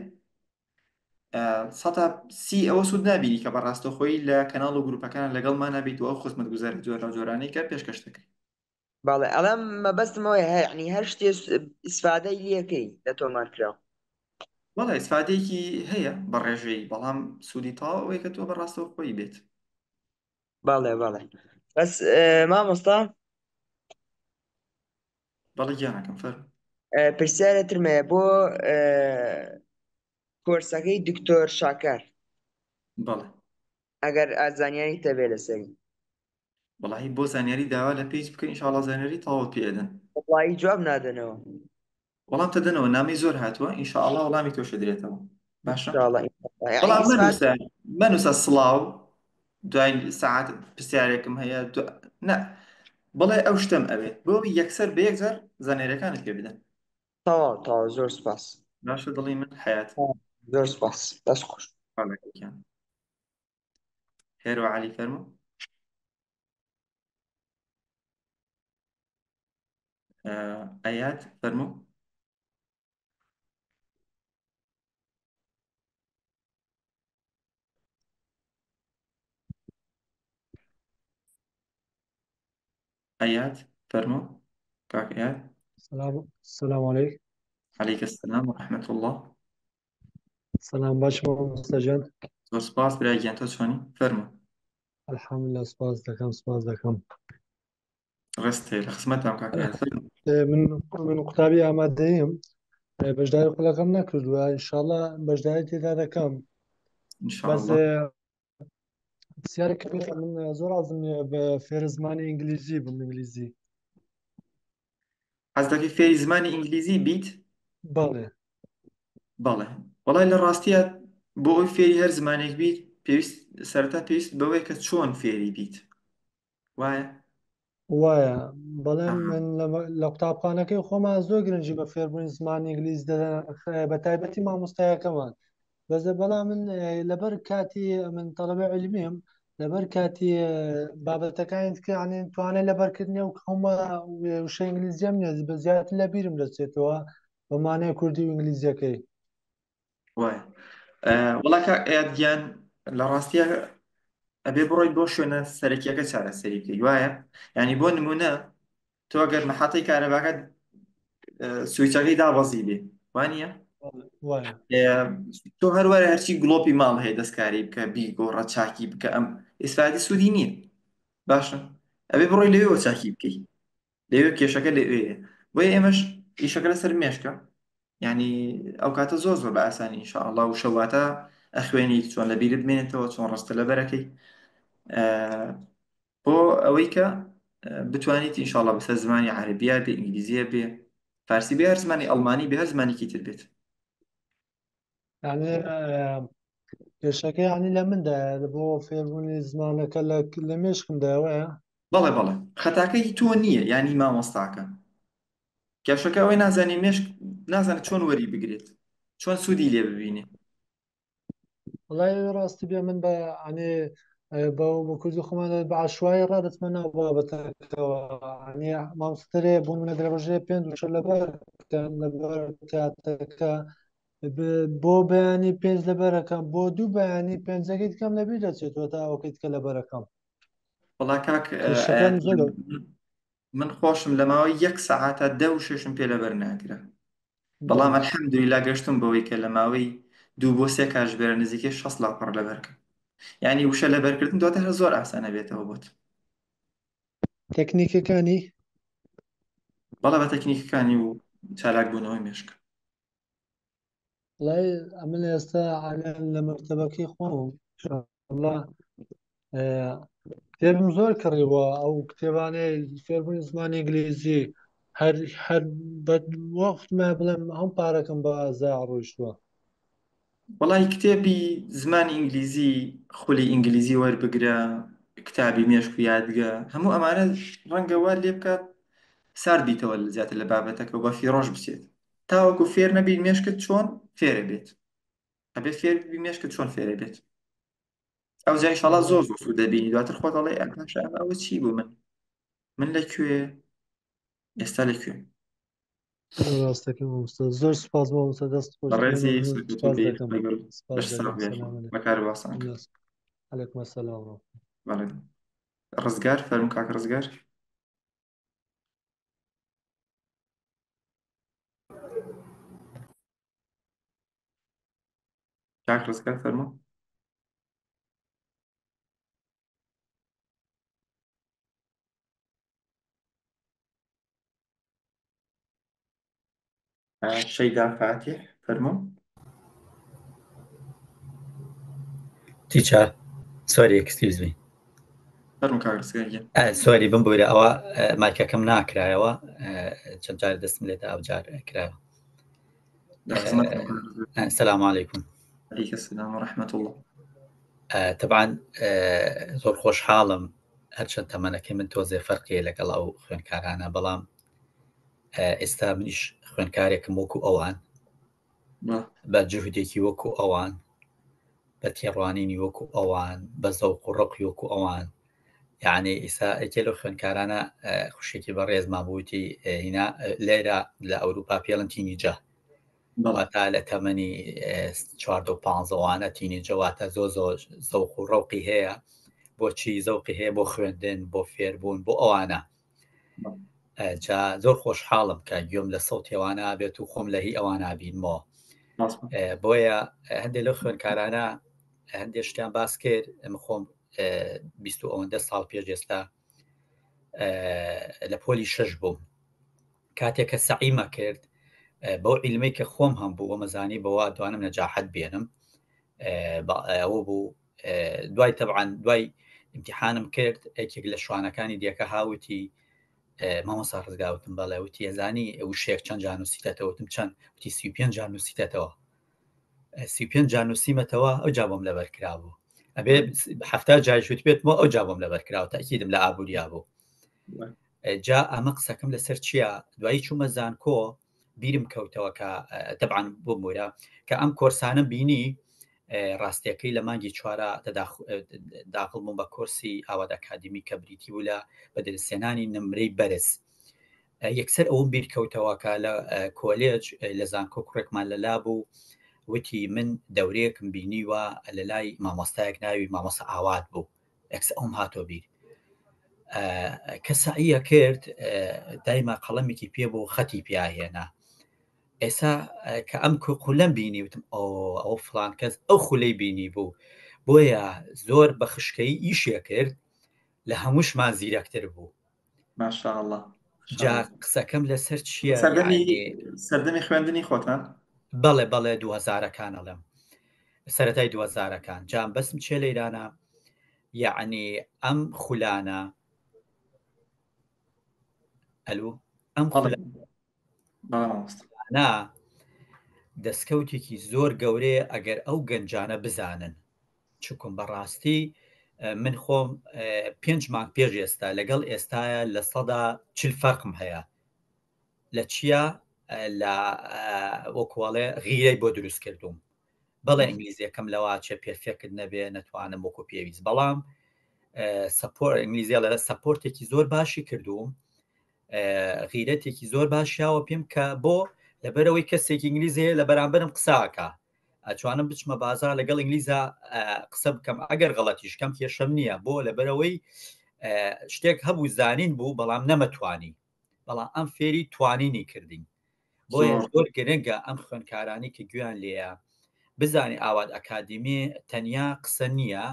30% ئەوە سوود نابینی کە بە ڕاستەوخۆیی لە کەناڵ و گروپەکان لەگەڵمان نابیت و ئەو خزمەتگوزاری جۆراوجۆرانەی کە پێشکەش دەکرێت. بەڵێ ئەڵێم مەبەستم ئەوەیە هەیە، یعنی هەر شتێ ئیسفادەی لێکەی لە تۆمارکراو. بەڵێ ئیسفادەیەکی هەیە بە ڕێژەی، بەڵام سوودی تەواو ئەوەیە کە تۆ بە ڕاستەوخۆیی بێت. بەڵێ بەڵێ بەس مامۆستا. بەڵێ گیانەکەم فەرموو. پرسیارە ترمەیە بۆ کۆرسەکەی دکتۆر شاکار. بەڵێ. ئەگەر زانیاری تەبێ لەسەری. وەڵاهی بۆ زانیاری داوا لە page بکە ئینشاڵڵا زانیاری تەواوت پێ ئەدەن. وەڵاهی جواب نادەنەوە. وەڵام تەدەنەوە نامەی زۆر هاتووە ئینشاڵڵا وەڵامی تۆش ئەدرێتەوە. باشە ئینشاڵڵا ئینشاڵڵا. یعنی بەڵام ئیسفاد مەنووسە مەنووسە سڵاو دوای سەعات پرسیارێکم هەیە نا بڵێ ئەو شتەم ئەوێت بۆ یەکسەر بە یەکجار زانیاریەکانت پێ بدەن. تەواو تەواو زۆر سپاس. باشە دڵی من حەیات. زۆر سپاس دەست خۆش. هێرۆ عەلی فەرموو. ئەیاد فەرموو. ئەیاد فەرموو کاک ئەیاد. سلام سلام علیک. علیک السلام و رحمة الله. سلام باش مامۆستا گیان. زۆر سپاس برای گیان تۆ چۆنی؟ فەرموو. الحمدلله سپاس دەکەم سپاس دەکەم. ڕێزت هەیە لە خزمەتام کاک ئەیاد فەرموو. من من قوتابی ئامادەیم بەشداری خولەکەم نەکردووە ئینشاءاللە بەشداری تێدا دەکەم. إن شاء بەس الله. پرسیارێک من زۆر حەزم لێیە بە فێرە زمانی ئینگلیزی بم ئینگلیزی. حەز دەکەی فێری زمانی ئینگلیزی بیت؟ بەڵێ. بەڵێ وەڵای لە ڕاستیە بۆ ئەوی فێری هەر زمانێک بیت پێویست سەرەتا پێویست بەوەیە کە چۆن فێری بیت وایە؟ وایە بەڵێ ئەها. من لە قوتابخانەکەی خۆمان زۆر گرنگی بە فێربوونی زمانی ئینگلیزی دەدەن بە تایبەتی مامۆستایەکەمان بەزە بەڵام من لەبەر کاتی من تەڵەبە علمیم لەبەر کاتی بابەتەکانی تکە یعنی توانای لەبەرکردنی و هەموو وشە ئینگلیزیەم نییە بە زیاتر لە بیرم دەچێتەوە بە مانای کوردی و ئینگلیزیەکەی. وایە وەڵا کاک ئەیاد گیان لە ڕاستیە ئەبێ بڕۆیت بۆ شوێنە سەرەکیەکە چارەسەری بکەیت وایە یعنی بۆ نمونە تۆ ئەگەر محەتەی کارەباکە سویچەکەی دابەزی بێ وانە وایە تۆ هەروەرە هەرچی گڵۆپی ماڵ هەیە دەستکاری بکە بیگۆڕە چاکی بکە ئەم ئیسفادی سوودی نییە باشە ئەبێ بڕۆی لەوێوە چاکی بکەیت لەوێ کێشەکە لەوێیە بۆیە ئێمەش ئیشەکە لەسەر مێشکە یعنی ئەو کاتە زۆر زۆر بە ئاسانی ان شاء الله و شەواتە ئەخوێنیت چۆن لە بیرت بمێنێتەوە چۆن ڕستە لەبەرەکەی بۆ ئەوەی کە بتوانیت ان شاء الله بەسەر زمانی عەربیە بێ ئینگلیزیە بێ فارسی بێ هەر زمانی ئەڵمانی بێ هەر زمانێکی تر بێت. یعنی کێشەکە یعنی لە مندایە بۆ فێربوونی زمانەکە لە مێشکمدا وایە؟ بەڵێ بەڵێ خەتاکەی تۆ نییە یانی مامۆستاکە کێشەکە ئەوەی نازانی مێشک نازانێت چۆن وەری بگرێت چۆن سوودی لێ ببینێ. وڵای ڕاستی بێ من بە ئەنێ بە بە کوردی خۆمان بە عشوایی ڕادەچمە ناو بابەتەکەوە ئەنێ مامۆسترێ بۆ منە لە ڕۆژێ پێنج وشە لەبەر بکەن لەبەر کاتەکە بۆ بەیانی پێنج لەبەرەکەم بۆ دوو بەیانی پێنجەکەی دیکەم لەبیر دەچێتەوە تا ئەوەکەی دیکە لەبەرەکەم. وەڵا کاک کێشەکەم زۆر من خۆشم لە ماوەی یەک سەعاتە دە وشەشم پێ لەبەر ناکرا بەڵام بەڵێ الحمدللە گەشتم بەوەی کە لە ماوەی 2 بۆ 3 کاتژمێرە نزیکەی 60 لاپەڕ لەبەرکەم یعنی وشە لەبەرکردن دواتر هەر زۆر ئاسانە بێتەوە بۆت. تەکنیکەکانی؟ بەڵێ بە تەکنیکەکانی و چالاک بوونەوەی مێشک. وڵای ئەمن ئێستا عالەن لە مەکتەبەکەی خۆم ئینشاءاللە کتێبم زۆر کڕیوە ئەو کتێبانەی فێربوونی زمانی ئینگلیزی هەر هەر بە وەختمە بڵێم هەم پارەکەم بە زایع ڕۆیشتووە. وەڵی کتێبی زمانی ئینگلیزی خولی ئینگلیزی وەربگرە کتابی مێشک و یادگە هەموو ئەمانە ڕەنگە وات لێ بکات سارد بیتەوە زیاتر لە بابەتەکە و بە فیڕۆش بچێت تاوەکو فێر نەبی مێشکت چۆن فێرە بێت ئەبێ فێر بی مێشکت چۆن فێرە بێت ئەو جا ئینشاڵڵا زۆر زۆر سوود دەبینی دواتر خۆت ئەڵێ ئە باشە ئەمە ئەوە چی بوو من من لە کوێ ئێستا لە کوێ ڕاستەکەی مامۆستا زۆر سوپاس مامۆستا دەست خۆش بەڕێزی مەمنون سەرکەوتوو سوپاس بی دەکەم خوای گەورە سوپاس بەش ساغ دەکەم بێت سلام علیکم بەکار واسان کە علیکم السلام ورحمة بەڵێ ڕزگار فەرموو کاک ڕزگار کاک ڕزگار فەرموو شەیدا فاتیح فەرموو. Teacher sorry excuse me فەرموو کاک ڕزگار گیان. Sorry بمبورە ئەوە مایکەکەم ناکرایەوە چەند جار دەستم لێدا ئەو جار کرایەوە. لە خزمەتم کاک ڕزگار. سلام علیکم. علیک السلام و رحمة الله. تەبعا زۆر خۆشحاڵم هەرچەند تەمەنەکەی من تۆزێ فەرقیە لەگەڵ ئەو خوێندکارانە بەڵام ئێستا منیش خوێندکارێکم وەکو ئەوان بە جوهدێکی وەکو ئەوان بە تێڕوانینی وەکو ئەوان بە زەوق و ڕقی وەکو ئەوان. یعنی ئیسا یەکێ لەو خوێندکارانە خوشێکی بەڕێزمان بووتی هینا لێرە لە ئەوروپا پێڵن teenager واتە لە تەمەنی چواردە و پانزەوانە teenager واتە زۆ زۆر زەوق و ڕەوقی هەیە بۆچی زەوقی هەیە بۆ خوێندن بۆ فێربوون بۆ ئەوانە جا زۆر خۆشحاڵم کە گوێم لە سەوتی ئەوانە بێت و خۆم لە هی ئەوانە بینمەوە بۆیە هەندێک لەو خوێندکارانە هەندێک شتیان باس کرد ئەمە خۆم 20 ئەوەندە ساڵ پێش ئێستا لە پۆلی شەش بووم کاتێک کە سەعیمە کرد بەو عیلمەی کە خۆم هەم بوو وەمەزانی بەوە توانم نەجاحەت بێنم ئەوە بوو دوای تەبعاان دوای امتحانم کرد یەکێک لە شوانەکانی دیەکە هاوتی مامۆسا ڕزگاوتم بەڵێ وتی ئەزانی وشێک چەند جار نووسیتەتەوە وتم چەند وتی 35 جار نووسیتەتەوە 35 جار نووسیمەتەوە ئەو جا بۆم لەبەر کرابوو ئەبێ هەفتا جاریش وتبێتمەوە ئەو جا بۆم لەبەر کراوە تاکیدم لە ئابووریا بوو جا ئەمە قسەکەم لەسەر چییە دوایی چوومە زانکۆ بیرم کەوتەوە کە تەبعەن بمورە کە ئەم کۆرسانە بینی ڕاستیەکەی لە مانگی چوارە داخڵ بووم بە کۆرسی ئاوات ئەکادمی کە بریتی بوو لە بەدەستهێنانی نمرەی بەرز یەکسەر ئەوم بیر کەوتەوە کە لە کۆلێج لە زانکۆ کوڕێکمان لەلا بوو وتی من دەورەیەکم بینیوە لە لای مامۆستایەک ناوی مامۆستا ئاوات بوو ئەکس ئەوم هاتۆ بیر کە سەعیە کرد دایما قەڵەمێکی پێ بوو خەتی پیاهێنا ئێسا کە ئەم خولەم بینی وتم ئەو ئەو فلان کەس ئەو خولەی بینی بوو بۆیە زۆر بە خشکەی ئیشێ کرد لە هەمووشمان زیرەکتر بوو ماشاءاللە جا قسەکەم لەسەر چییە سەردەمی سەردەمی خوێندنی خۆتان بەڵێ بەڵێ دوهزارەکان ئەڵێم سەتای دوهزارەکان جام بەسم چێ لەیرانە یەعنی ئەم خولانە ئەلو ئەم خولانە دەستکەوتێکی زۆر گەورەیە ئەگەر ئەو گەنجانە بزانن چکم بەڕاستی من خۆم پێنج مانگ پێش ئێستا لەگەڵ ئێستاە 40% فەرقم هەیە لە چیا لە وەکوواڵێ غیرەی بۆ دروست کردوم بەڵێ ئینگلیزیەکەم لەواچێ perfect نەبێ نەتوانم وەکو پێویست بەڵام support ئینگلیزیە لە support ێکی زۆر باشی کردووم غیرەتێکی زۆر باشیاوە پێم کە بۆ لەبەرەوەی کەسێکی ئینگلیزی لە بەرامبەرم قساکە ئەتوانم بچمە بازار لەگەڵ ئینگلیزا قسە بکەم ئەگەر غەڵەتیش کەم کێشەم نییە بۆ لەبەرەوەی شتێک هەبوو زانین بوو بەڵام نەمەتوانی بەڵام ئەم فێری توانینی کردین بۆیە زۆر گرنگە ئەم خوێندکارانی کە گوێیان لێیە بزانێ ئاوات ئەکادیمی تەنیا قسە نییە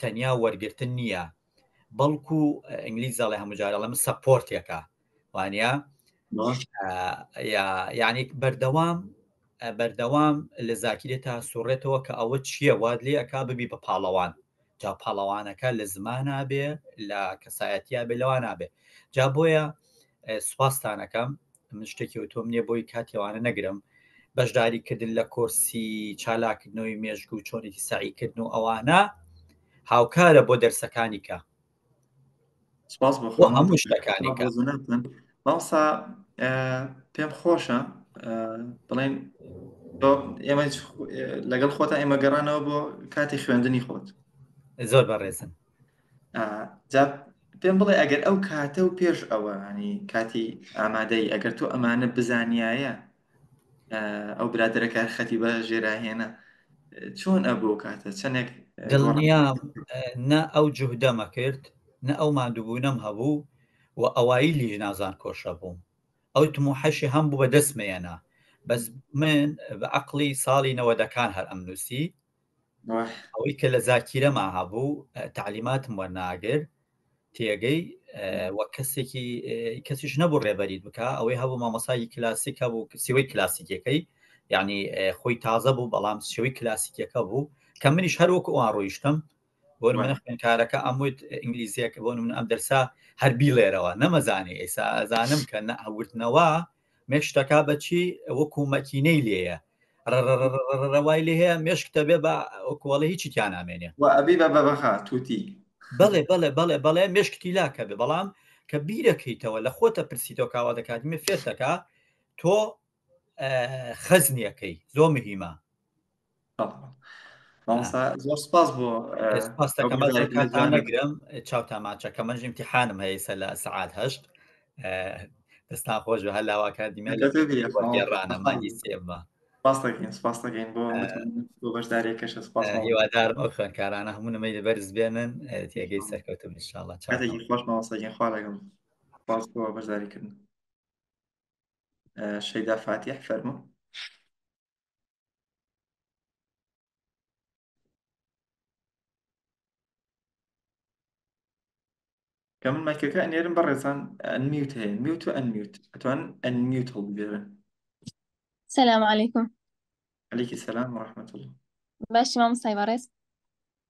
تەنیا وەرگتن نییە بەڵکو ئینگلیز دەڵێ هەموو جارە ئەڵێم support ێکە وانە یعنی بەردەوام بەردەوام لە زاکیرێ تا سوڕێتەوە کە ئەوە چییە وات لێ ئەک ببی بە پاڵەوان جا پاڵەوانەکە لە زمانا بێ لە کەسایەتیا بێ لەوە نابێ جا بۆیە سوپاستانەکەم من شتێکی تۆم نییە بۆی کاتیوانە نەگرم بەشداری کردن لە کۆرسی چالاکردنەوەی مێشک و چۆنێتی سەعیکردن و ئەوانە هاوکارە بۆ دەرسەکانی کە سپاس بۆ بۆ هەموو شتەکانی کە مامۆستا پێم خۆشە بڵێن ئێمە لەگەڵ خۆتا ئێمە گەڕانەوە بۆ کاتی خوێندنی خۆت زۆر بەڕێزن جا پێم بڵێ ئەگەر ئەو کاتە و پێش ئەوە ینی کاتی ئامادەی ئەگەر تۆ ئەمانە بزانایە ئەو برادەرە کار خەتی بە ژێراهێنە چۆن ئەبوو کاتە چەندێک دڵنیام نە ئەو جوهدەمە کرد نە ئەو ماندووبوونەم هەبوو و ئەوایی لیژ نازان کۆشە بووم ئەو تموحەشی هەم بوو بە دەستمەیەنا بەس من بە عەقڵی ساڵی نەوەدەکان هەر ئەم نووسی ئەوەی کە لە زاکیرەما هەبوو تەعلیماتم وەرناگرت تێگەی وە کەسێکی کەسیش نەبوو ڕێبەریت بکە ئەوەی هەبوو مامۆسایی کلاسیک هەبوو سیوەی کلاسیکەکەی یعنی خۆی تازە بوو بەڵام شێوەی کلاسیکەکە بوو کە منیش هەر وەکو ئەوان ڕۆیشتم بۆ منە خوێنکارەکە ئەموت ئینگلیزیەکە بۆ من ئەم دەرسا هەر بیڵێرەوە نەمەزانی ئێسا ئەزانم کە نەوردنەوە مێشتەکە بەچی وەکو مەکینەی لێیە ڕەوای لێ هەیە مێشک دەبێ بە وەکوڵە هیچی تیا نامێنێ و ئەبی بە بەبەخا توتی بەڵێ بەڵێ بەڵێ بەڵێ مێشکتی لاکە بێ بەڵام کە بیرەکەیتەوە لە خۆتە پرسیتەوە کاوا دەکات مێ فێرتەکە تۆ خەزنیەکەی زۆر مهمە. مامۆستا زۆر سپاس بۆ سپاس ئەو دەکەم زۆر بەشداریکردنە کاتان جوانە. نەگرم چاوتان ماچەکە منش ئیمتیحانم هەیە ئێستا لە سەعات 8. دەستان خۆش بە هەر لاواکاردیمە لە لە بێ وەرگێڕانە مانگی سێمە. سپاس دەکەین، سپاس دەکەین بۆ متمانە، بۆ بەشداریەکەش سپاس مامۆستا. هیوادارم ئەو خوێندکارانە هەموو نمەی بەرز بێنن، تێگەی سەرکەوتن ئینشاءڵڵا. چاوتان کاتێکی خۆش مامۆستا گیان، خوا لەگەڵ. سپاس بۆ بەشداریکردن. شەیدا فاتیح فەرموو. کە من مایکەکە ئەنێرم بەڕێزان unmute هەیە، mute و unmute، ئەتوان unmute هەڵبژێرن. سلام علیکم. علیکی سلام و رحمة الله. باشی مامۆستای بەڕێز.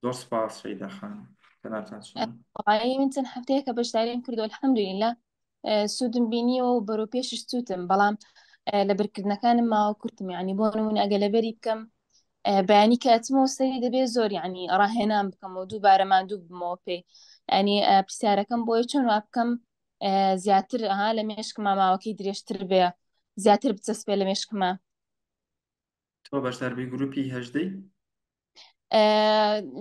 زۆر سپاس شەیدا خان، جەنابتان چۆنن؟ وەڵایی من چەند هەفتەیەکە بەشداریم کردو الحمدلله سوودم بینیوە و بەرەو پێشش چووتم، بەڵام لەبەرکردنەکانم ماوە کورتم، یعنی بۆ نمونە ئەگە لەبەری بکەم بەیانی کە ئەچمەوە سەری دەبێ زۆر یعنی ڕاهێنان بکەم و دووبارە ماندوو ببمەوە پێی. یعنی پرسیارەکەم بۆیە چۆن وا بکەم زیاتر ها لە مێشکما ماوەکەی درێژتر بێ، زیاتر بچەسپێ لە مێشکما. تۆ بەشداربووی گروپی 18ی؟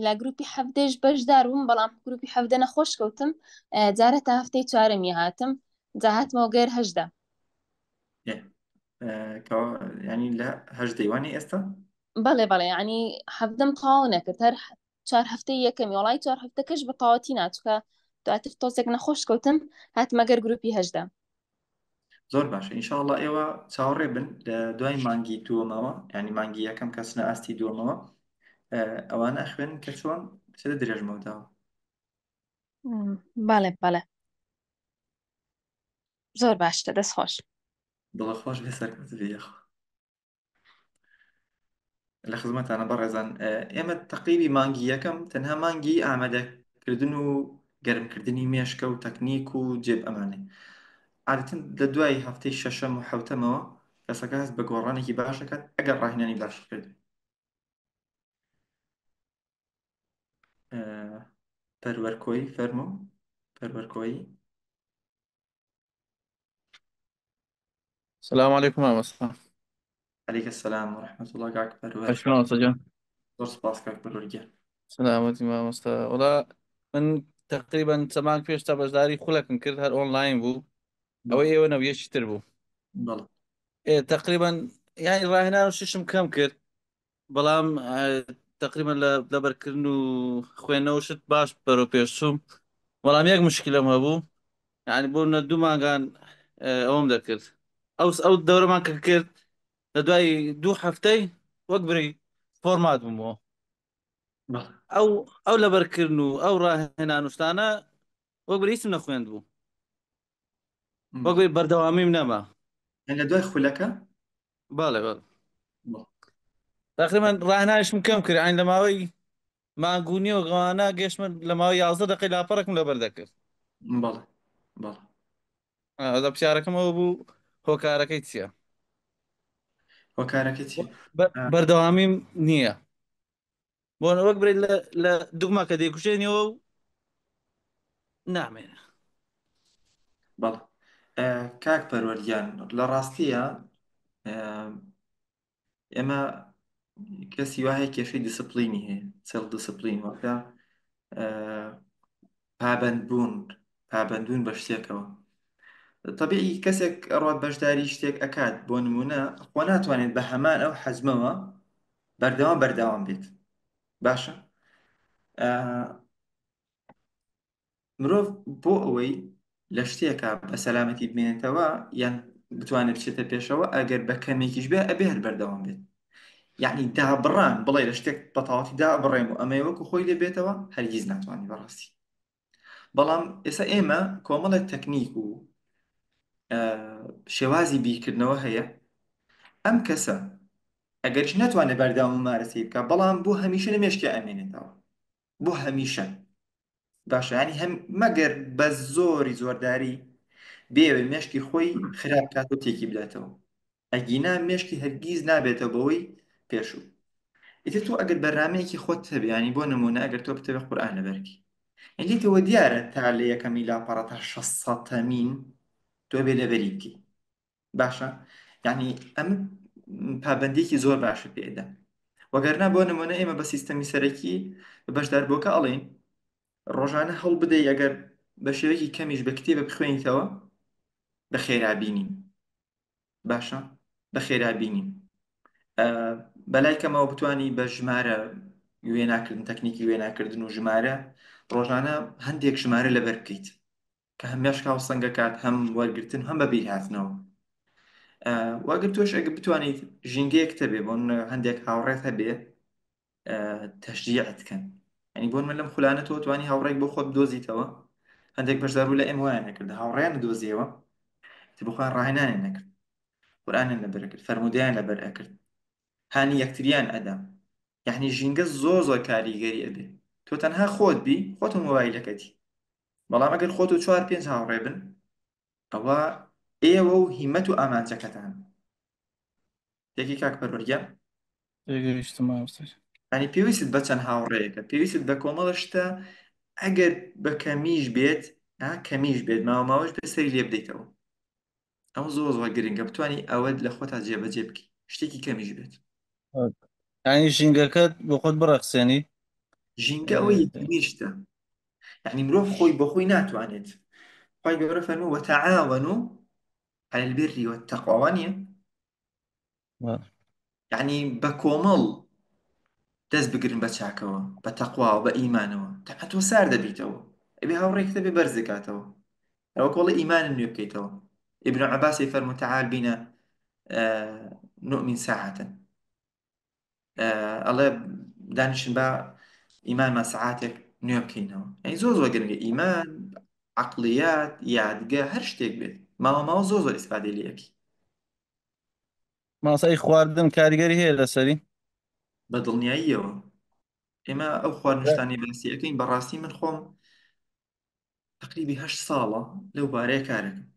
لە گروپی 17ش بەشدار بووم، بەڵام گروپی 17 نەخۆش کەوتم، جارە تا هەفتەی چوارەمی هاتم، جا هاتمەوە گەر 18. ینی لە 18ی وانی ئێستا؟ بەڵێ بەڵێ، ینی 17م تەواو نەکرد، هەر چوار هەفتەی یەکەمی، وەڵای چوار هەفتەکەش بە تەواوەتی ناچکە، دواتر تۆزێک نەخۆش کەوتم هاتمە گەر گروپی 18. زۆر باشە ئینشاءڵڵا ئێوە چاوەڕێ بن لە دوای مانگی دووەمەوە، یعنی مانگی یەکەم کە چنە ئاستی دووەمەوە، ئەوانە ئەخوێنن کە چۆن بچێتە درێژمەوداوە. بەڵێ بەڵێ زۆر باشە، دەست خۆش. دڵە خۆش بێ، سەرکەوتوو بی یاخوا. لە خزمەتانە بەڕێزان. ئێمە تەقریبی مانگی یەکەم تەنها مانگی ئامادەکردن و گەرمکردنی مێشکە و تەکنیک و جێب ئەمانێ. عادەتەن لە دوای هەفتەی شەشەم و حەوتەمەوە کەسەکە هەست بە گۆڕانێکی باش دەکات ئەگەر ڕاهێنانی باشی کرد. پەروەر کۆیی فەرموو. پەروەر کۆیی. سلام علیکم مامۆستا. علیک السلام و رحمة الله کاک پەروەر. باش مامۆستا گیان. زۆر سپاس کاک پەروەر گیان. سلامەتی مامۆستا. وەڵا من تقریبا چەند مانگ پێش تا بەشداری خولەکم کرد، هەر ئۆنلاین بوو، ئەوەی ئێوە نەبوو یەکی تر بوو. بەڵێ. تقریبا یانی ڕاهێنان و شیشم کەم کرد، بەڵام تقریبا لە لەبەرکردن و خوێندنەوە شت باش بەرەو پێش چووم. بەڵام یەک مشکلەم هەبوو، یعنی بۆ نە دوو مانگان ئەوەم دەکرد، ئەو دەورەمان کە کرد لە دوای دوو هەفتەی وەک بری فۆرمات بوومەوە. ئەو لەبەرکردن و ئەو ڕاهێنان و شتانە وەک بری هیچم نەخوێند بوو، وەک بری بەردەوامیم نەما. لە دوای خولەکە؟ بەڵێ بەڵێ. تقریبا ڕاهێنانیشم کەم کرد، یعنی لە ماوەی مانگ و نیو ئەوانە گەشتمە لە ماوەی 11 دقەی لاپەڕێکم لەبەر دەکرد. بەڵێ بەڵێ. ئەوە پرسیارەکەم ئەوە بوو هۆکارەکەی چییە؟ هۆکارەکەی چییە؟ بەردەوامیم نییە. بۆ وەک برێ لە دوگماکە دەیکوژێنیەوە و نامێنێ. بەڵێ کاک پەروەر گیان، لە ڕاستیە ئێمە کەسی وا هەیە کێشەی دیسپلینی هەیە، self discipline، واتە پابەندبوون، پابەندبوون بە شتێکەوە. تەبیعی کەسێک ڕات بەشداری شتێک ئەکات، بۆ نمونە خۆ ناتوانێت بە هەمان ئەو حەزمەوە بەردەوام بەردەوام بێت. باشە مرۆڤ بۆ ئەوەی لە شتێکە بە سەلامەتی بمێنێتەوە یان بتوانێت بچێتە پێشەوە، ئەگەر بە کەمێکیش بێ ئەبێ هەر بەردەوام بێت. یعنی دابڕان بڵێ لە شتێک بەتەواوەتی دابڕێم و ئەمەی وەکو خۆی لێ بێتەوە هەرگیز ناتوانانی بەڕاستی. بەڵام ئێستا ئێمە کۆمەڵێک تەکنیک و شێوازی بیرکردنەوە هەیە، ئەم کەسە ئەگەرش ناتوانێت بەردەوام ممارەسەی بکە، بەڵام بۆ هەمیشە لە مێشکیا ئەمێنێتەوە، بۆ هەمیشە. باشە ینی هەم مەگەر بە زۆری زۆرداری بێوێ مێشکی خۆی خراپ کات و تێکی بداتەوە، ئەگینا مێشکی هەرگیز نابێتەوە بەوەی پێشوو. ئیتر تۆ ئەگەر بەرنمەیەکی خۆت هەبێ، ینی بۆ نمونە ئەگەر تۆ بتەوێ قورئان لەبەرکی، لێتەوە دیارە تا لە یەکەمی لاپەڕە تا شەسەتەمین تۆ بێ لەبەری بکەی. باشە یعنی ئەم پابندێکی زۆر باشە پێدا. وەگەرنا بۆ نمونە ئێمە بە سیستەمی سەرەکی بە بەشداربووەکە ئەڵێین ڕۆژانە هەوڵ بدەی ئەگەر بە شێوەیەکی کەمیش بە کتێبە بخوێنیتەوە بە خێرا بینین باشە بە خێرا بینین بەلای کەمەوە بتانی بە ژمارە وێناکردن تەکنیکی وێناکردن و ژمارە ڕۆژانە هەندێک ژمارە لەبەر بکەیت کە هەم مێشک هاوسەنگەکات هەم وەرگتن هەم بەبیر هاتنەوە واگەر تۆش ئەگە بتوانیت ژینگەیەک تەبێ بۆ هەندێک هاوڕێت هەبێ تەشجیعت کەن یعنی بۆن من لەم خولانە تۆ توانی هاوڕێک بۆ خۆت دۆزیتەوە هەندێک بەشدار بوو لە ئێمە وایان نەکرد هاوڕێیان دۆزیەوە تە بخۆیان ڕاهێنانیان نەکرد قورئانیان لەبەر کرد فەرموودەیان لەبەر ئەکرد هانی یەکتریان ئەدا یعنی ژینگە زۆر زۆر کاریگەری ئەبێ تۆ تەنها خۆت بی خۆت و مۆبایلەکەتی بەڵام ئەگەر خۆت و چوار پێنج هاوڕێ بن ئەوە ئێوە و هیمەت و ئامانجەکەتان یەکی کاک پەروەر گیان. تێگەیشتم مامۆستا. یانی پێویستت بە چەند هاوڕێیەکە پێویستت بە کۆمەڵە شتە ئەگەر بە کەمیش بێت ها کەمیش بێت ماوە ماوەش بێت سەری لێ بدەیتەوە ئەوە زۆر زۆر گرنگە بتانی ئەوەت لە خۆتا جێبەجێ بکەی شتێکی کەمیش بێت. یانی ژینگەکەت بۆ خۆت بڕەخسێنی. ژینگە ئەوە یەکەمین شتە یعنی مرۆڤ خۆی بۆ خۆی ناتوانێت خوای گەورە فەرموو وتعاونوا علی البر والتقوى وانیە یعنی بە کۆمەڵ دەست بگرن بە چاکەوە بە تەقواوە بە ئیمانەوە تەقە تۆ سار دەبیتەوە ئەبێ هاوڕێکتە بێ بەرز دەکاتەوە ئەوە کۆڵی ئیمانن نوێ بکەیتەوە ابن عباس فەرموو تعال بنا نؤمن ساعة ئەڵێ دانیشن با ئیمانمان سەعاتێک نوێ بکەینەوە ئەی زۆر زۆر گرنگە ئیمان عقلیات یادگە هەر شتێک بێت ماوە ماوە زۆر زۆر ئیسفادەی لێ ئەکەی. ماسای خواردن کاریگەری هەیە لەسەری؟ بە دڵنیاییەوە ئێمە ئەو خواردن شتانەی باسی ئەکەین بەڕاستی من خۆم تقریبی هەشت ساڵە لەو بارەیە کارەکەم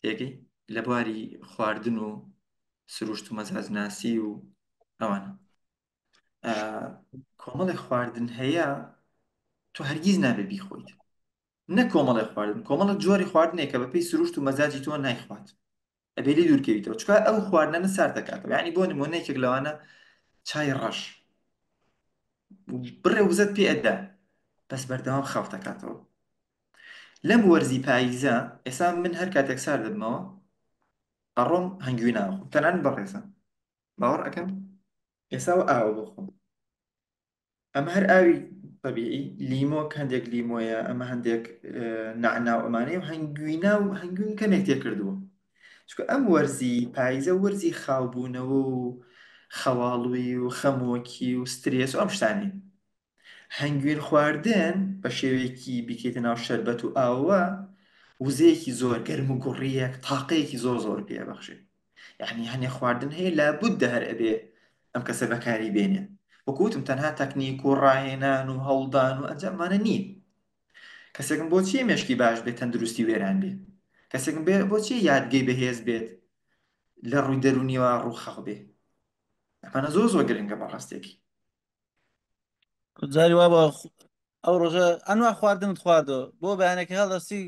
تێگەی لە بواری خواردن و سروشت و مەزاجناسی و ئەوانە کۆمەڵێک خواردن هەیە تۆ هەرگیز نابێ بیخۆیت نە کۆمەڵێک خواردن کۆمەڵە جۆری خواردنێکە بەپێی سروشت و مەزاجی تۆ نایخوات ئەبێ لێ دوورکەویتەوە چکە ئەو خواردنە سارد دەکاتەوە یعنی بۆ نمونە یەکێک لەوانە چای ڕەش بڕێ وزەت پێ ئەدا بەس بەردەوام خاوت دەکاتەوە لەم وەرزی پاییزە ئێستا من هەر کاتێک سارد دەبمەوە ئەڕۆم هەنگوی ناخۆم تەنانەت بەڕێزم باوەڕ ئەکەم ئێستا ئاوە بخۆم ئەمە هەر ئاوی طبیعی لیمۆ هەندێک لیمۆیە ئەمە هەندێک نەعنا و ئەمانەیە و هەنگوینا و هەنگوین کەمێک تێکردووە چونکە ئەم وەرزی پاییزە وەرزی خاوبوونەوە و خەواڵووی و خەمۆکی و سترێس و ئەم شتانەیە هەنگوین خواردن بە شێوەیەکی بیکەیتە ناو شەربەت و ئاوەوە وزەیەکی زۆر گەرم و گوڕیەک تاقەیەکی زۆر زۆر پێ بەخشێت یعنی هەنێ خواردن هەیە لابد هەر ئەبێ ئەم کەسە بەکاری بێنێ وەکو وتم تەنها تەکنیک و ڕاهێنان و هەوڵدان و ئەنجامانە نییە کەسێکم بۆچی مێشکی باش بێت تەندروستی وێران بێت کەسێکم بێ بۆچی یادگەی بەهێز بێت لە ڕووی دەرونیەوە ڕووخەق بێ ئەمانە زۆر زۆر گرنگە بەڕاستێکی جاری وا بە ئەو ڕۆژە ئەنوا خواردنت خواردەوە بۆ بەیانەکە هەڵدەستی